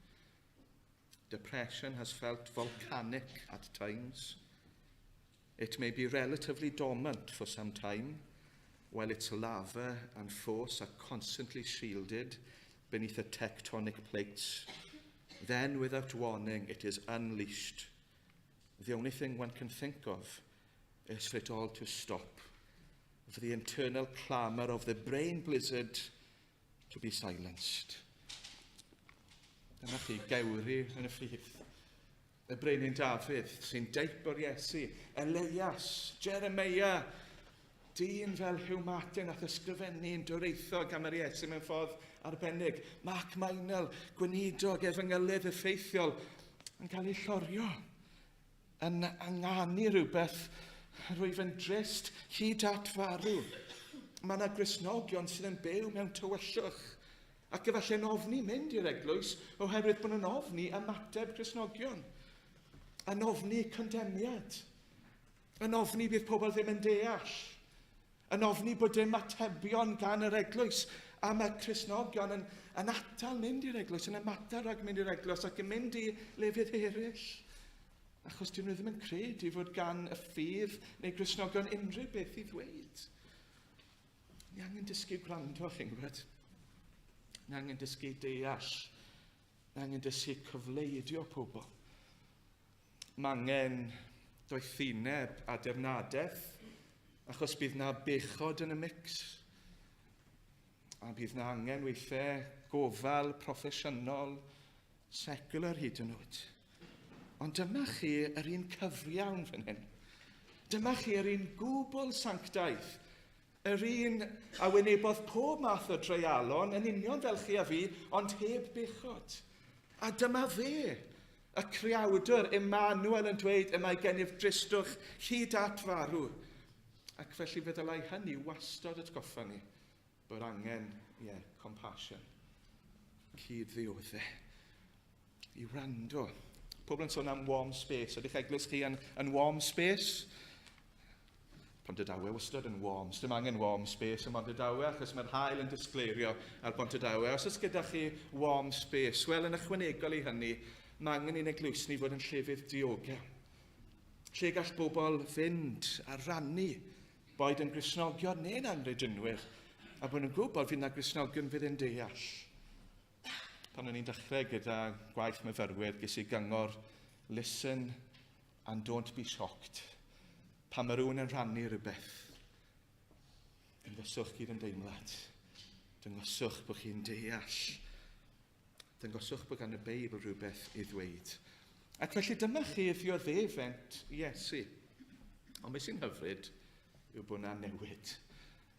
S3: Depression has felt volcanic at times. It may be relatively dormant for some time, while its lava and force are constantly shielded beneath the tectonic plates. Then, without warning, it is unleashed. The only thing one can think of is for it all to stop, for the internal clamour of the brain blizzard to be silenced. Dyna chi, gewri yn y ffydd. Y brenin Dafydd sy'n deip o'r Iesu, Elias, Jeremiah, dyn fel Hugh Martin ath ysgrifennu'n doreithog am yr Iesu mewn ffordd arbennig. Mark Meinel, gweinidog efengylydd effeithiol, yn cael ei llorio, yn anganu rhywbeth rwyf yn drist hyd at farw. Mae yna Gristnogion sydd yn byw mewn tywyllwch ac efallai'n ofni mynd i'r eglwys oherwydd bod nhw'n ofni ymateb Cristnogion, yn ofni condemniad, yn ofni bydd pobl ddim yn deall, yn ofni bod dim atebion gan yr eglwys, a mae Cristnogion yn, yn atal mynd i'r eglwys, yn ymatal rhag mynd i'r eglwys ac yn mynd i lefydd eraill. Achos dyn nhw ddim yn credu fod gan y ffydd neu Gristnogion unrhyw beth i ddweud. Ni angen dysgu gwrando, chi'n gwybod. Ni angen dysgu deall. Ni angen dysgu cyfleidio pobl. Mae angen doethineb a dirnadaeth, achos bydd na bechod yn y mix. A bydd na angen weithiau gofal proffesiynol, Secular hyd yn oed. Ond dyma chi yr un cyfiawn fan hyn. Dyma chi yr un gwbl sanctaidd. Yr un a wynebodd pob math o dreialon yn union fel chi a fi, ond heb bechod. A dyma fe, y creawdwr Emmanuel yn dweud y mae gennyf dristwch hyd at farw. Ac felly fe ddylai hynny wastad atgoffa ni bod angen, ie, yeah, compassion, cyd-ddioddau, i wrando. Pobl yn sôn am warm space. Ydych eglwys chi yn, yn warm space? Pontardawe wastad yn warm. Sdim angen warm space ym Mhontardawe achos mae'r haul yn disgleirio ar Bontardawe. Os oes gyda chi warm space, wel yn ychwanegol i hynny, mae angen i'n eglwys ni fod yn llefydd diogel. Lle gall bobl fynd a rannu, boed yn Gristnogion neu'n anghredinwyr, a bod nhw'n gwybod fydd na Gristnogion fydd yn deall. Pan o'n i'n dechrau gyda gwaith myfyrwyr, ges i gyngor, listen and don't be shocked. Pan mae rhywun yn rhannu rhywbeth, dangoswch gyd yn deimlad. Dangoswch bod chi'n deall. Dangoswch bod gan y Beibl rhywbeth i ddweud. Ac felly dyma chi ddioddefent Iesu. Ond beth sy'n hyfryd yw bod yna newid.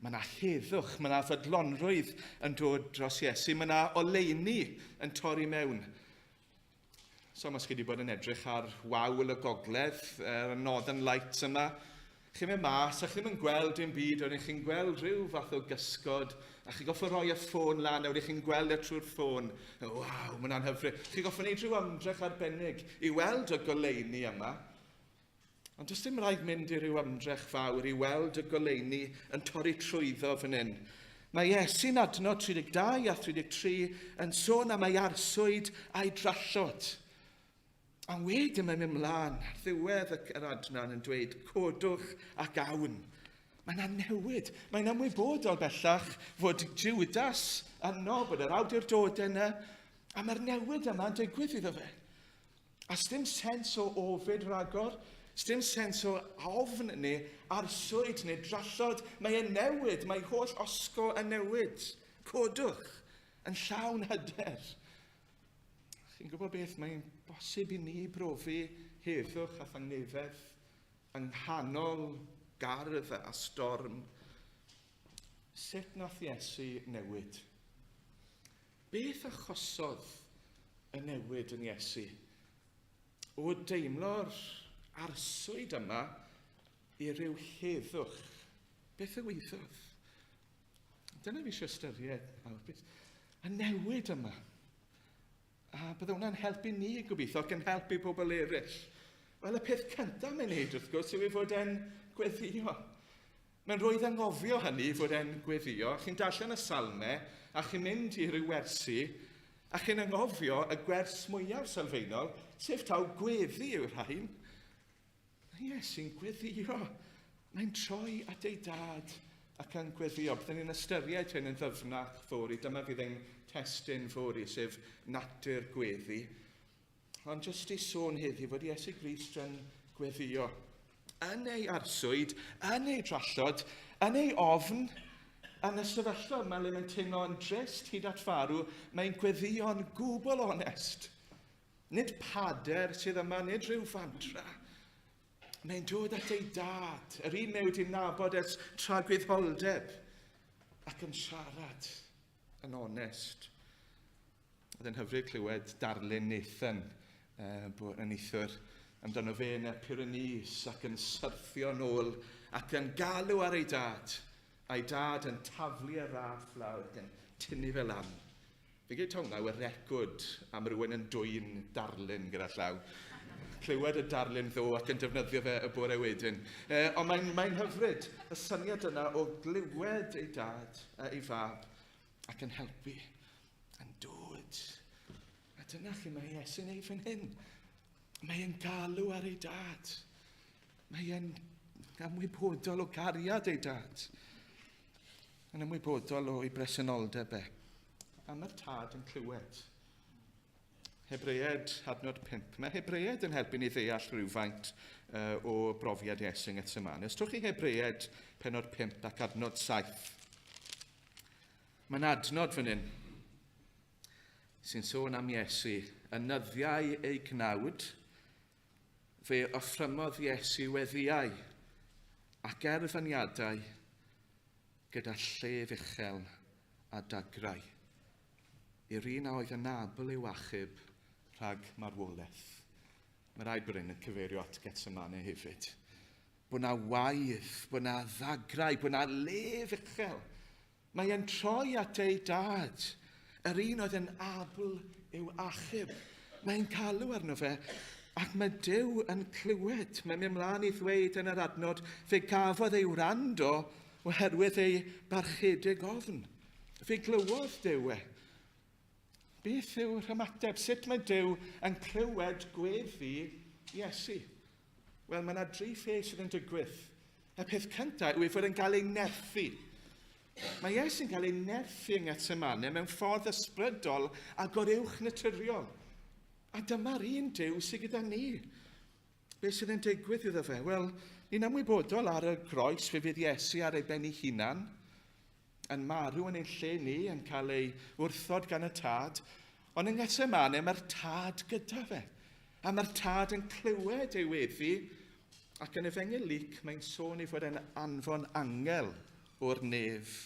S3: Mae yna heddwch, mae yna fodlonrwydd yn dod dros Iesu, mae yna oleuni yn torri mewn. So, os chi wedi bod yn edrych ar wawl y gogledd, yr Northern Lights yma, chi'n mynd mas a chi ddim yn gweld dim byd, ond chi'n gweld rhyw fath o gysgod, a chi'n goffo rhoi y ffôn lan, a wedyn chi'n gweld e trwy'r ffôn. Waw, mae hwnna'n hyfryd. Chi'n goffo wneud rhyw ymdrech arbennig i weld y goleuni yma. Ond does dim rhaid mynd i ryw ymdrech fawr i weld y goleuni yn torri trwyddo fan hyn. Mae Iesu'n adnod 32 a 33 yn sôn am ei arswyd a'i drallod. A wedyn mae'n mynd mlaen ar ddiwedd yr adran yn dweud, codwch ac awn. Mae yna newid. Mae'n ymwybodol bellach fod Judas yno, bod yr awdurdodau yna, a mae'r newid yma'n digwydd iddo fe. A sdim sens o ofid rhagor, sdim sens o ofn neu arswyd neu drallod. Mae e'n newid, mae holl osgo yn newid. Codwch yn llawn hyder. Chi'n gwybod beth, mae'n bosib i ni brofi heddwch a thangnefedd yng nghanol gardd a storm. Sut nath Iesu newid? Beth achosodd y newid yn Iesu? O deimlo'r arswyd yma i ryw heddwch. Beth ddigwyddodd? Dyna fi eisiau ystyried nawr. Beth, y newid yma. A bydde hwnna'n helpu ni gobeithio ac yn helpu pobl eraill. Wel, y peth cyntaf mae'n neud wrth gwrs yw ei fod e'n gweddio. Mae'n rhwydd anghofio hynny, fod e'n gweddio. Chi'n darllen y salmau, a chi'n mynd i ryw wersi, a chi'n anghofio y gwers mwyaf sylfaenol, sef taw gweddi yw'r rhain. Mae Iesu'n gweddio. Mae'n troi at ei dad ac yn gweddio. Byddwn ni'n ystyried hyn yn ddyfnach fory. Dyma fydd ein testun fory, sef natur gweddi. Ond jyst i sôn heddi fod Iesu Grist yn gweddio. Yn ei arswyd, yn ei drallod, yn ei ofn, yn y sefyllfa yma le mae'n teimlo yn drist hyd at farw, mae'n gweddio'n gwbl onest. Nid pader sydd yma, nid rhyw fantra. Mae'n dod at ei dad, yr un mae wedi nabod ers tragwyddoldeb, ac yn siarad yn onest. Oedd e'n hyfryd clywed darlun Nathan uh, yn neithiwr amdano fe yn y Pyrenees ac yn syrthio nôl ac yn galw ar ei dad. A'i dad yn taflu y raff lawr ac yn tynnu fe lan. Fi gyd taw hwnna yw y record am rhywun yn dwyn darlun gyda llaw. Clywed y darlun ddo ac yn defnyddio fe y bore wedyn. E, ond mae'n mae hyfryd, y syniad yna o glywed ei dad, ei fab, ac yn helpu, yn dod. A dyna lle mae Iesu'n ei fan hyn. Mae e'n galw ar ei dad. Mae e'n ymwybodol o gariad ei dad. Yn ymwybodol o'i bresenoldeb e. A mae'r tad yn clywed. Hebreaid adnod 5. Mae Hebreaid yn helpu ni ddeall rhywfaint uh, o brofiad Iesu yng Ngethsemane. Os trwch chi Hebreaid penod 5 ac adnod 7. Mae'n adnod fan hyn sy'n sôn am Iesu yn nyddiau ei gnawd, fe offrymodd Iesu weddiau ac erfyniadau gyda llef uchel a dagrau i'r un a oedd yn abl i'w achub rhag marwolaeth. Mae rhaid bod hyn yn cyfeirio at Getsemane hefyd. Bod na waedd, bod na ddagrau, bod na lef uchel. Mae e'n troi at ei dad, yr un oedd yn abl i'w achub. Mae'n galw arno fe, ac mae Duw yn clywed. Mae'n mynd mlaen i ddweud yn yr adnod, fe gafodd ei wrando oherwydd ei barchedig ofn. Fe glywodd Duw e. Beth yw'r ymateb? Sut mae Duw yn clywed gweddi Iesu? Wel, mae yna dri pheth sydd yn digwydd. Y peth cyntaf yw ei fod yn cael ei nerthu. Mae Iesu'n cael ei nerthu yng Ngethsemane mewn ffordd ysbrydol a goruwch naturiol. A dyma'r un Duw sydd gyda ni. Beth sydd yn digwydd iddo fe? Wel, ni'n ymwybodol ar y groes fe fydd Iesu ar ei ben ei hunan, yn marw yn ein lle ni, yn cael ei wrthod gan y tad, ond yng Ngethsemane mae'r tad gyda fe. A mae'r tad yn clywed ei weddi, ac yn Efengyl Luc mae'n sôn ei fod e'n anfon angel o'r nef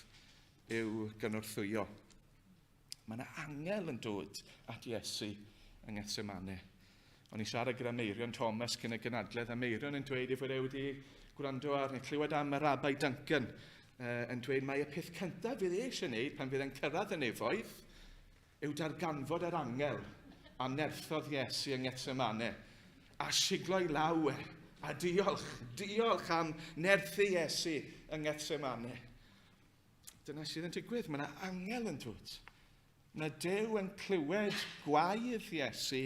S3: i'w gynorthwyo. Mae yna angel yn dod at Iesu yng Ngethsemane. O'n i'n siarad gyda Meirion Thomas cyn y gynadledd, a Meirion yn dweud ei fod e wedi gwrando ar neu clywed am y Rabbi Duncan yn dweud mai y peth cyntaf fydd e eisiau gwneud pan fydd e'n cyrraedd y nefoedd yw darganfod yr angel a nerthodd Iesu yng Ngethsemane a siglo i law e a diolch, diolch am nerthu Iesu yng Ngethsemane. Dyna sydd yn digwydd. Mae yna angel yn dod. Mae Duw yn clywed gwaedd Iesu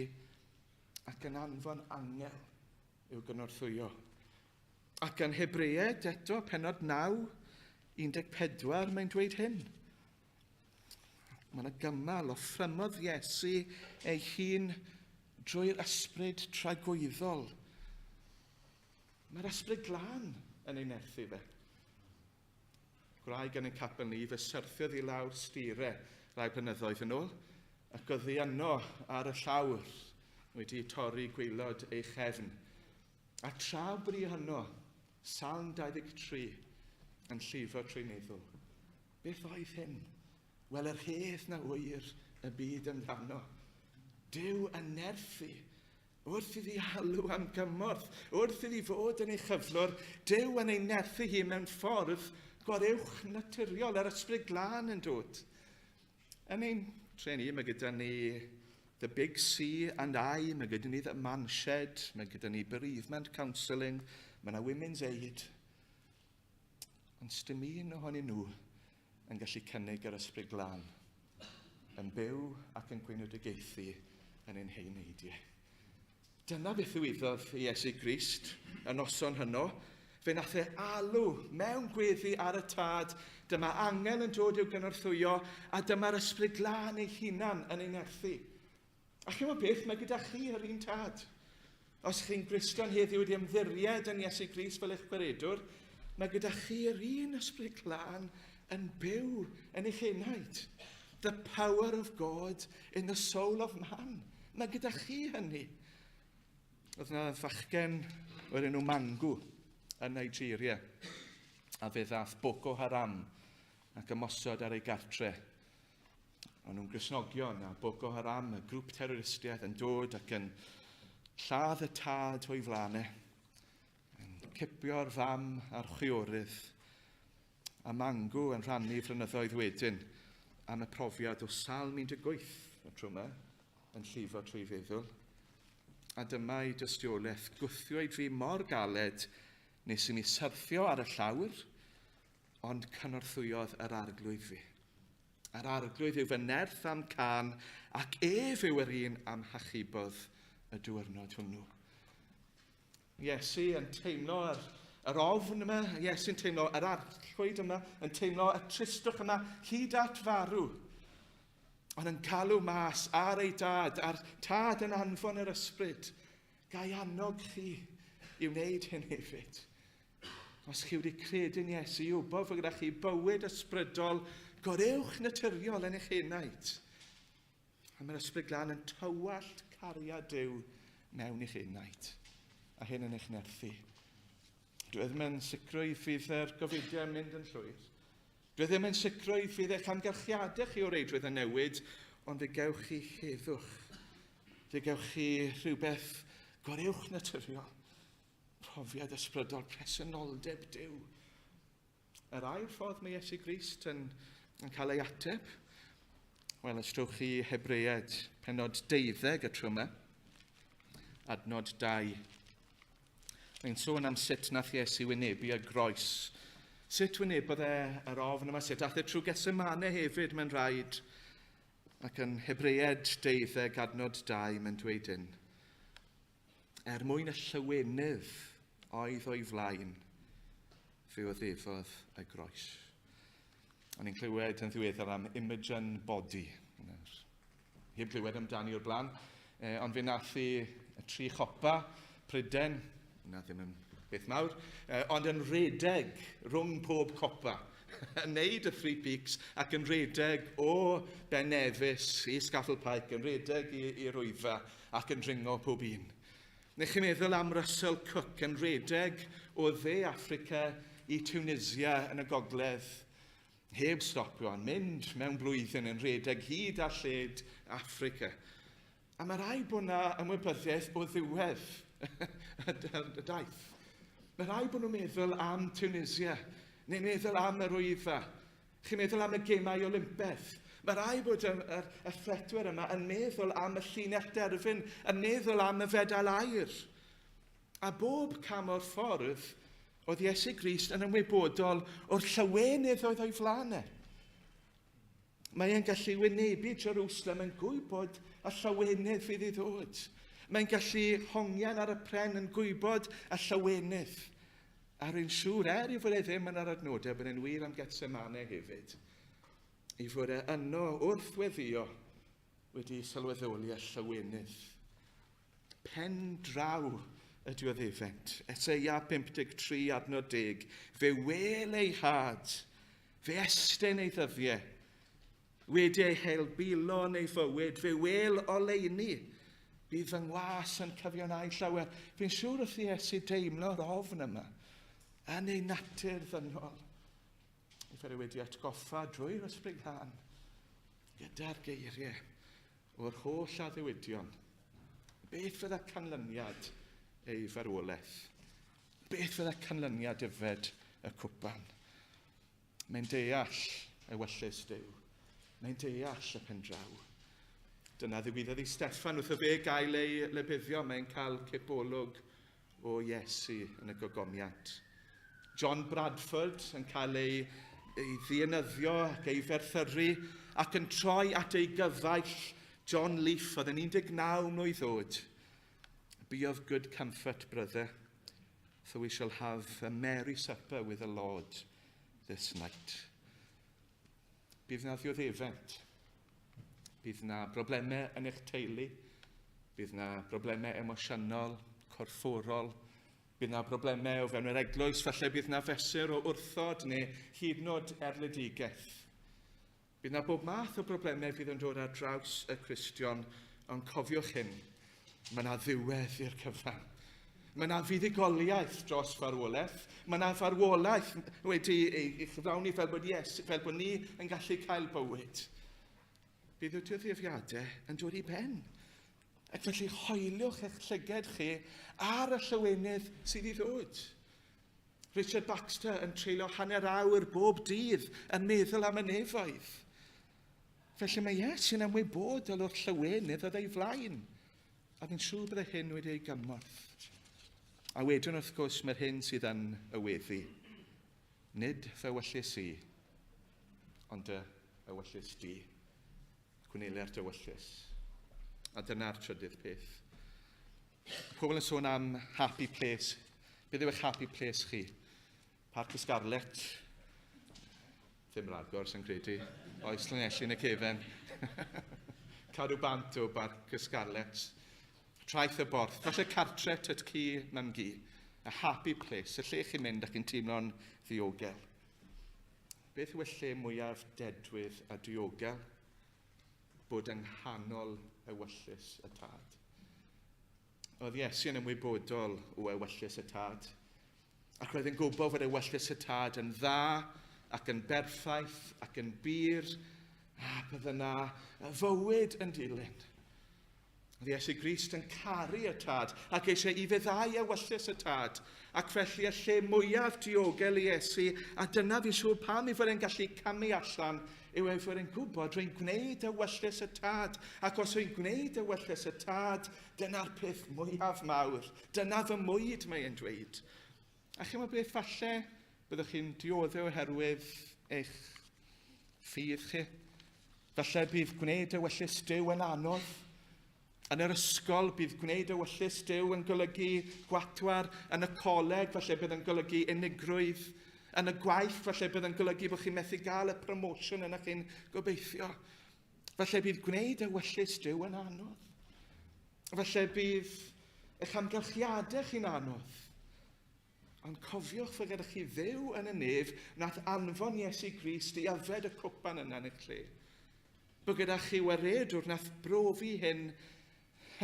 S3: ac yn anfon angel i'w gynorthwyo. Ac yn Hebreaid eto, penod 9, 14, mae'n dweud hyn. Mae yna gymal o ffrymodd Iesu ei hun drwy'r ysbryd tragwyddol. Mae'r ysbryd glân yn ei nerthu fe. Gwraig yn ein capel ni, fe syrthiodd i lawr stire rai blynyddoedd yn ôl, ac oedd hi yno ar y llawr wedi torri gwaelod ei chefn. A tra bod hi yno, Salm 23 yn llifo trwy meddwl. Beth oedd hyn? Wel, yr hedd na ŵyr y byd amdano. Duw yn nerthu Wrth iddi alw am gymorth, wrth iddi fod yn ei chyflwr, Duw yn ei nerthu hi mewn ffordd goruwch naturiol, yr ysbryd glân yn dod. Yn ein tre ni, mae gyda ni The Big C and I, mae gyda ni The Man Shed, mae gyda ni Bereavement Counselling, mae yna Women's Aid. Ond sdim un ohonyn nhw yn gallu cynnig yr ysbryd glân, yn byw ac yn gweinodigaethu yn ein heineidiau. Dyna beth ddigwyddodd i Iesu Grist y noson hynno. Fe nath e alw mewn gweddi ar y tad, dyma angel yn dod i'w gynorthwyo, a dyma'r ysbryd glân ei hunan yn ei nerthu. A chi'n beth, mae gyda chi yr un tad. Os chi'n Gristion heddiw wedi ymddiried yn Iesu Grist fel eich gwaredwr, mae gyda chi yr un ysbryd glân yn byw yn eich enaid. The power of God in the soul of man. Mae gyda chi hynny. Oedd yna fachgen o'r enw Mangu yn Nigeria, a fe ddath Boko Haram ac ymosod ar ei gartre. O'n nhw'n Gristnogion a Boko Haram, y grŵp terroristiaeth, yn dod ac yn lladd y tad o'i flaen e, yn cipio'r fam a'r chwiorydd, a Mangu yn rhannu flynyddoedd wedyn am y profiad o Salm 18, y tro yma, yn llifo trwy feddwl. A dyma ei dystiolaeth, gwthiwyd fi mor galed nes i mi syrthio ar y llawr, ond cynorthwyodd yr arglwydd fi. Yr arglwydd yw fy nerth a'm cân, ac ef yw yr un a'm hachubodd y diwrnod hwnnw. Iesu yn teimlo yr, yr ofn yma, Iesu'n teimlo yr arllwyd yma, yn teimlo y tristwch yma, hyd at farw. Ond yn calw mas ar ei dad, a'r tad yn anfon yr ysbryd. Gai annog chi i wneud hyn hefyd. Os chi wedi credu'n Iesu, i wybod fod gyda chi bywyd ysbrydol goruwch naturiol yn eich enaid. A mae'r ysbryd glân yn tywallt cariad Duw mewn i'ch enaid, a hyn yn eich nerthu. Dwi e ddim yn sicrwydd fydd yr gofidiau yn mynd yn llwyr. Dwi e ddim yn sicrwydd fydd eich amgylchiadau chi o reidrwydd yn newid, ond fe gewch chi heddwch. Fe gewch chi rhywbeth goruwch naturiol. Profiad ysbrydol, presenoldeb Duw. Yr ail ffordd mae Iesu Grist yn cael ei ateb, wel, os trowch chi Hebreaid, penod 12 y tro yma, adnod 2. Mae'n sôn am sut nath Iesu wynebu y groes. Sut wynebodd e yr ofn yma, sut ath e trwy Gethsemane hefyd, mae'n rhaid. Ac yn Hebreaid 12, adnod 2, mae'n dweud hyn. Er mwyn y llywenydd oedd o'i flaen, fe oddefodd y groes. O'n i'n clywed yn ddiweddar am Imogen Body. Heb glywed amdani o'r blaen, ond fe nath i y tri chopa Pryden, na ddim yn beth mawr, ond yn redeg rhwng pob copa, yn neud y Three Peaks ac yn redeg o Ben Nevis i Scafell Pike, yn redeg i'r Wyddfa ac yn dringo pob un. Neu chi'n meddwl am Russell Cook yn redeg o dde Affrica i Tunisia yn y gogledd, heb stopio, yn mynd mewn blwyddyn yn redeg hyd a lled Affrica. A mae rhaid bod yna ymwybyddiaeth o ddiwedd y daith. Mae rhaid bod nhw'n meddwl am Tunisia, neu meddwl am yr Wyddfa. Chi'n meddwl am y gemau Olympedd. Mae rhaid bod yr athletwyr yma yn meddwl am y llinell derfyn, yn meddwl am y fedal aur. A bob cam o'r ffordd, oedd Iesu Grist yn ymwybodol o'r llawenydd oedd o'i flaen e. Mae e'n gallu wynebu Jerusalem yn gwybod y llawenydd fydd i ddod. Mae'n gallu hongian ar y pren yn gwybod y llawenydd. A rwy'n siŵr, er i fod e ddim yn yr adnodau, bod e'n wir am Gethsemane hefyd, i fod e yno wrth weddio wedi sylweddoli y llawenydd. Pen draw y dioddefent. Eseia 53 adnod 10. Fe wel ei had, fe estyn ei ddyddiau, wedi ei helbulo yn ei fywyd, fe wel oleuni. Bydd fy ngwas yn cyfiawnhau llawer. Fi'n siŵr wrth i Iesu deimlo'r ofn yma yn ei natur ddynol. Ei fod e wedi atgoffa drwy'r Ysbryd Glân gyda'r geiriau o'r holl addewidion. Beth fydda canlyniad ei farwolaeth? Beth fydda canlyniad yfed y cwpan? Mae'n deall ewyllys Duw. Mae'n deall y pendraw. Dyna ddigwyddodd i Steffan wrth y fe gael ei lebuddio. Mae'n cael cipolwg o Iesu yn y gogomiant. John Bradford yn cael ei ddienyddio ac ei ferthyru ac yn troi at ei gyfaill John Leaf, oedd yn 19 mlwydd oed. Be of good comfort, brother, for we shall have a merry supper with the Lord this night. Bydd na ddioddefent. Bydd na broblemau yn eich teulu. Bydd na broblemau emosiynol, corfforol. Bydd na broblemau o fewn yr eglwys. Falle bydd na fesur o wrthod neu hyd yn oed erledigaeth. Bydd na bob math o broblemau fydd yn dod ar draws y Cristion, ond cofiwch hyn, mae na ddiwedd i'r cyfan. Mae na fuddugoliaeth dros farwolaeth. Mae na farwolaeth wedi ei chyflawni fel bod, yes, fel bod ni yn gallu cael bywyd. Bydd y dioddiefiadau yn dod i ben. Ac felly hoeliwch eich llyged chi ar y llawenydd sydd i ddod. Richard Baxter yn treulio hanner awr bob dydd yn meddwl am y nefoedd. Felly mae Iesu'n ymwybodol o'r llawenydd oedd ei flaen. A fi'n siŵr bydde hyn wedi ei gymorth. A wedyn wrth gwrs mae'r hyn sydd yn y weddi. Nid fy ewyllys i, ond dy ewyllys di. Gwneler dy ewyllys. A dyna'r trydydd peth. Pobl yn sôn am happy place. Beth yw eich happy place chi? Parc y Scarlet. Ddim rhagor, sy'n credu. Oes Llanelli yn y cefen. Cadw bant o Barc y Scarlet. Traeth y Borth. Falle cartre tyt ci mam gi. A happy place, y lle chi'n mynd ac yn teimlo'n ddiogel. Beth yw y lle mwyaf dedwydd a diogel? Bod yng nghanol ewyllys y tad. Oedd Iesu yn ymwybodol o ewyllys y tad, ac roedd yn gwybod fod ewyllys y tad yn dda ac yn berffaith ac yn bur, a bydde yna fywyd yn dilyn. Oedd Iesu Grist yn caru y Tad ac eisiau i feddau ewyllys y Tad, ac felly y lle mwyaf diogel i Iesu, a dyna fi'n siŵr pam ei fod e'n gallu camu allan, yw ei fod e'n gwybod rwy'n gwneud ewyllys y Tad, ac os rwy'n gwneud ewyllys y Tad, dyna'r peth mwyaf mawr, dyna fy mwyd, mae e'n dweud. A chi'n meddwl beth falle byddwch chi'n dioddef oherwydd eich ffydd chi? Falle bydd gwneud ewyllys Duw yn anodd. Yn yr ysgol, bydd gwneud ewyllys Duw yn golygu gwatwar. Yn y coleg, falle bydd yn golygu unigrwydd. Yn y gwaith, falle bydd yn golygu bod chi'n methu gael y promotion yna chi'n gobeithio. Falle bydd gwneud ewyllys Duw yn anodd. Falle bydd eich amgylchiadau chi'n anodd. Ond cofiwch fod gyda chi Dduw yn y nef nath anfon Iesu Grist i yfed y cwpan yna yn eich lle. Bod gyda chi waredwr nath brofi hyn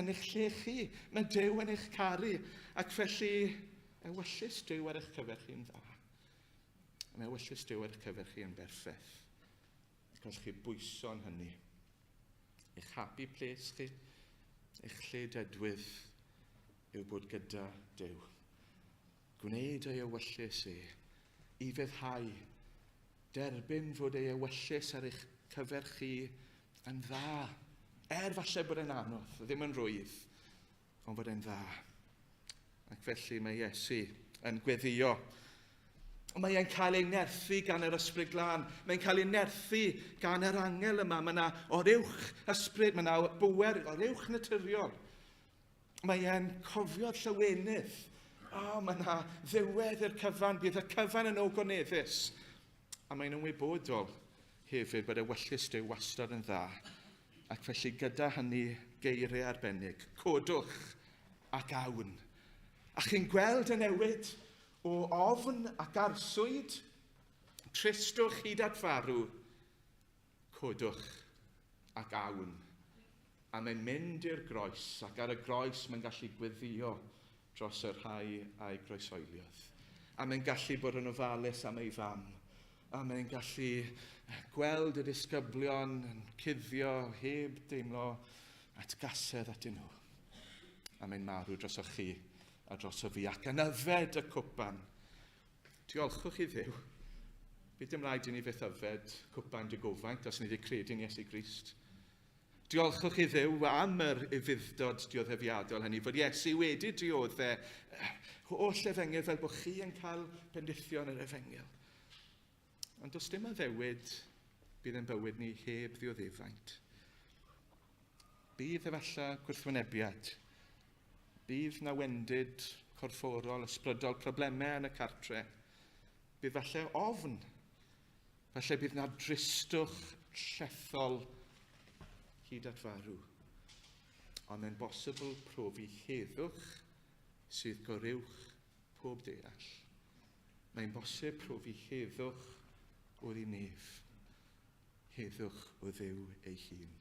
S3: yn eich lle chi. Mae Duw yn eich caru, ac felly ewyllys Duw ar eich cyfer chi'n dda. Mae ewyllys Duw ar eich cyfer chi yn berffaith. Ac os chi bwyso yn hynny, eich happy place chi, eich lle dedwydd yw bod gyda Duw. Gwneud ei ewyllys e, i feddhau, derbyn fod ei ewyllys ar eich cyfer chi yn dda. Er falle bod e'n anodd, ddim yn rwydd, ond bod e'n dda. Ac felly mae Iesu yn gweddio. Mae e'n cael ei nerthu gan yr ysbryd glân. Mae'n cael ei nerthu gan yr angel yma. Mae yna oruwch ysbryd, mae yna bwer oruwch naturiol. Mae e'n cofio'r llywenydd. O, oh, mae yna ddiwedd i'r cyfan, bydd y cyfan yn ogoneddus. A mae'n ymwybodol hefyd bod ewyllys Duw wastad yn dda. Ac felly gyda hynny geiriau arbennig, codwch ac awn. A chi'n gweld y newid o ofn ac arswyd, tristwch hyd at farw, codwch ac awn. A mae'n mynd i'r groes, ac ar y groes mae'n gallu gweddio dros y rhai a'i groesoeliodd. A mae'n gallu bod yn ofalus am ei fam. A mae'n gallu gweld y disgyblion yn cuddio heb deimlo atgasedd atyn nhw. A mae'n marw drosoch chi a drosof fi ac yn yfed y cwpan. Diolchwch i Dduw. Bydd dim rhaid i ni fyth yfed cwpan digofaint os ni wedi credu'n Iesu Grist. Diolchwch i Dduw am yr ufudd-dod dioddefiadol hynny, fod Iesu wedi diodde holl efengyl fel bod chi yn cael bendithion yr efengyl. Ond does dim addewid bydd yn bywyd ni heb ddioddefaint. Bydd efallai gwrthwynebiad. Bydd na wendid corfforol, ysbrydol, problemau yn y cartre. Bydd falle ofn. Falle bydd na dristwch llethol hyd at farw. Ond mae'n bosibl profi heddwch sydd goruwch pob deall. Mae'n bosib profi heddwch oddi nef, heddwch o Dduw ei hun.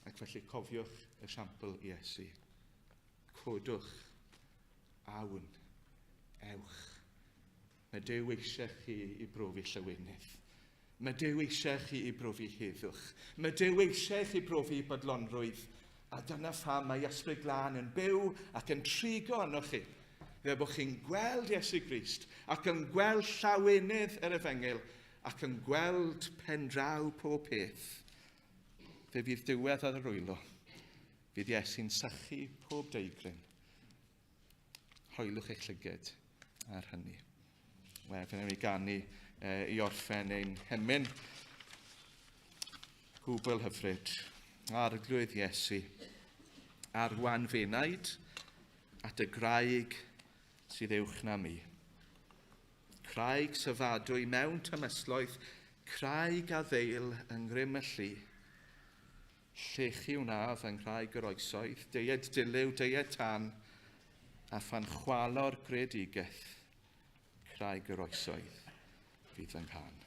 S3: Ac felly cofiwch esiampl Iesu. Codwch, awn, ewch. Mae Duw eisiau chi i brofi llawenydd. Mae Duw eisiau chi i brofi heddwch. Mae Duw eisiau chi brofi bodlonrwydd. A dyna pham mae Ysbryd Glân yn byw ac yn trigo arnoch chi. Fel bod chi'n gweld Iesu Grist ac yn gweld llawenydd yr efengyl ac yn gweld pen draw pob peth. Fe fydd diwedd ar yr wylo. Fydd Iesu'n sychu pob deigryn. Hoelwch eich llyged ar hynny. Wel, fe wnawn ni ganu e, i orffen ein hemyn. Gwbl hyfryd. Arglwydd Iesu, arwan fenaid at y graig sydd uwch na mi. Craig syfadwy mewn tymestloedd, craig a ddeil yng ngrym y llu. Llechi wnaf yng nghraig yr oesoedd, deued dilyw, deued tân, a phan chwalo'r greadigaeth, craig yr oesoedd fydd fy nghân.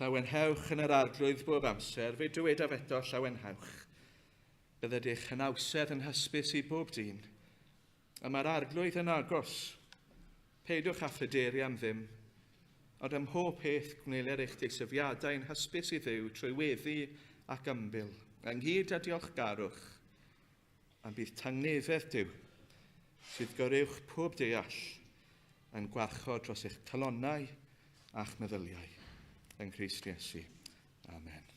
S3: Llawenhewch yn yr arglwydd bob amser, fe dywedaf eto llawenhewch. Bydded eich hynawsedd yn hysbys i bob dyn. Y mae'r arglwydd yn agos. Peidiwch â phryderu am ddim, ond ym mhob peth gwneler eich deisyfiadau yn hysbys i Dduw trwy weddi ac ymbil, ynghyd â diolchgarwch. A bydd tangnefedd Duw, sydd goruwch pob deall, yn gwarchod dros eich calonnau a'ch meddyliau. Yng Nghrist Iesu. Amen.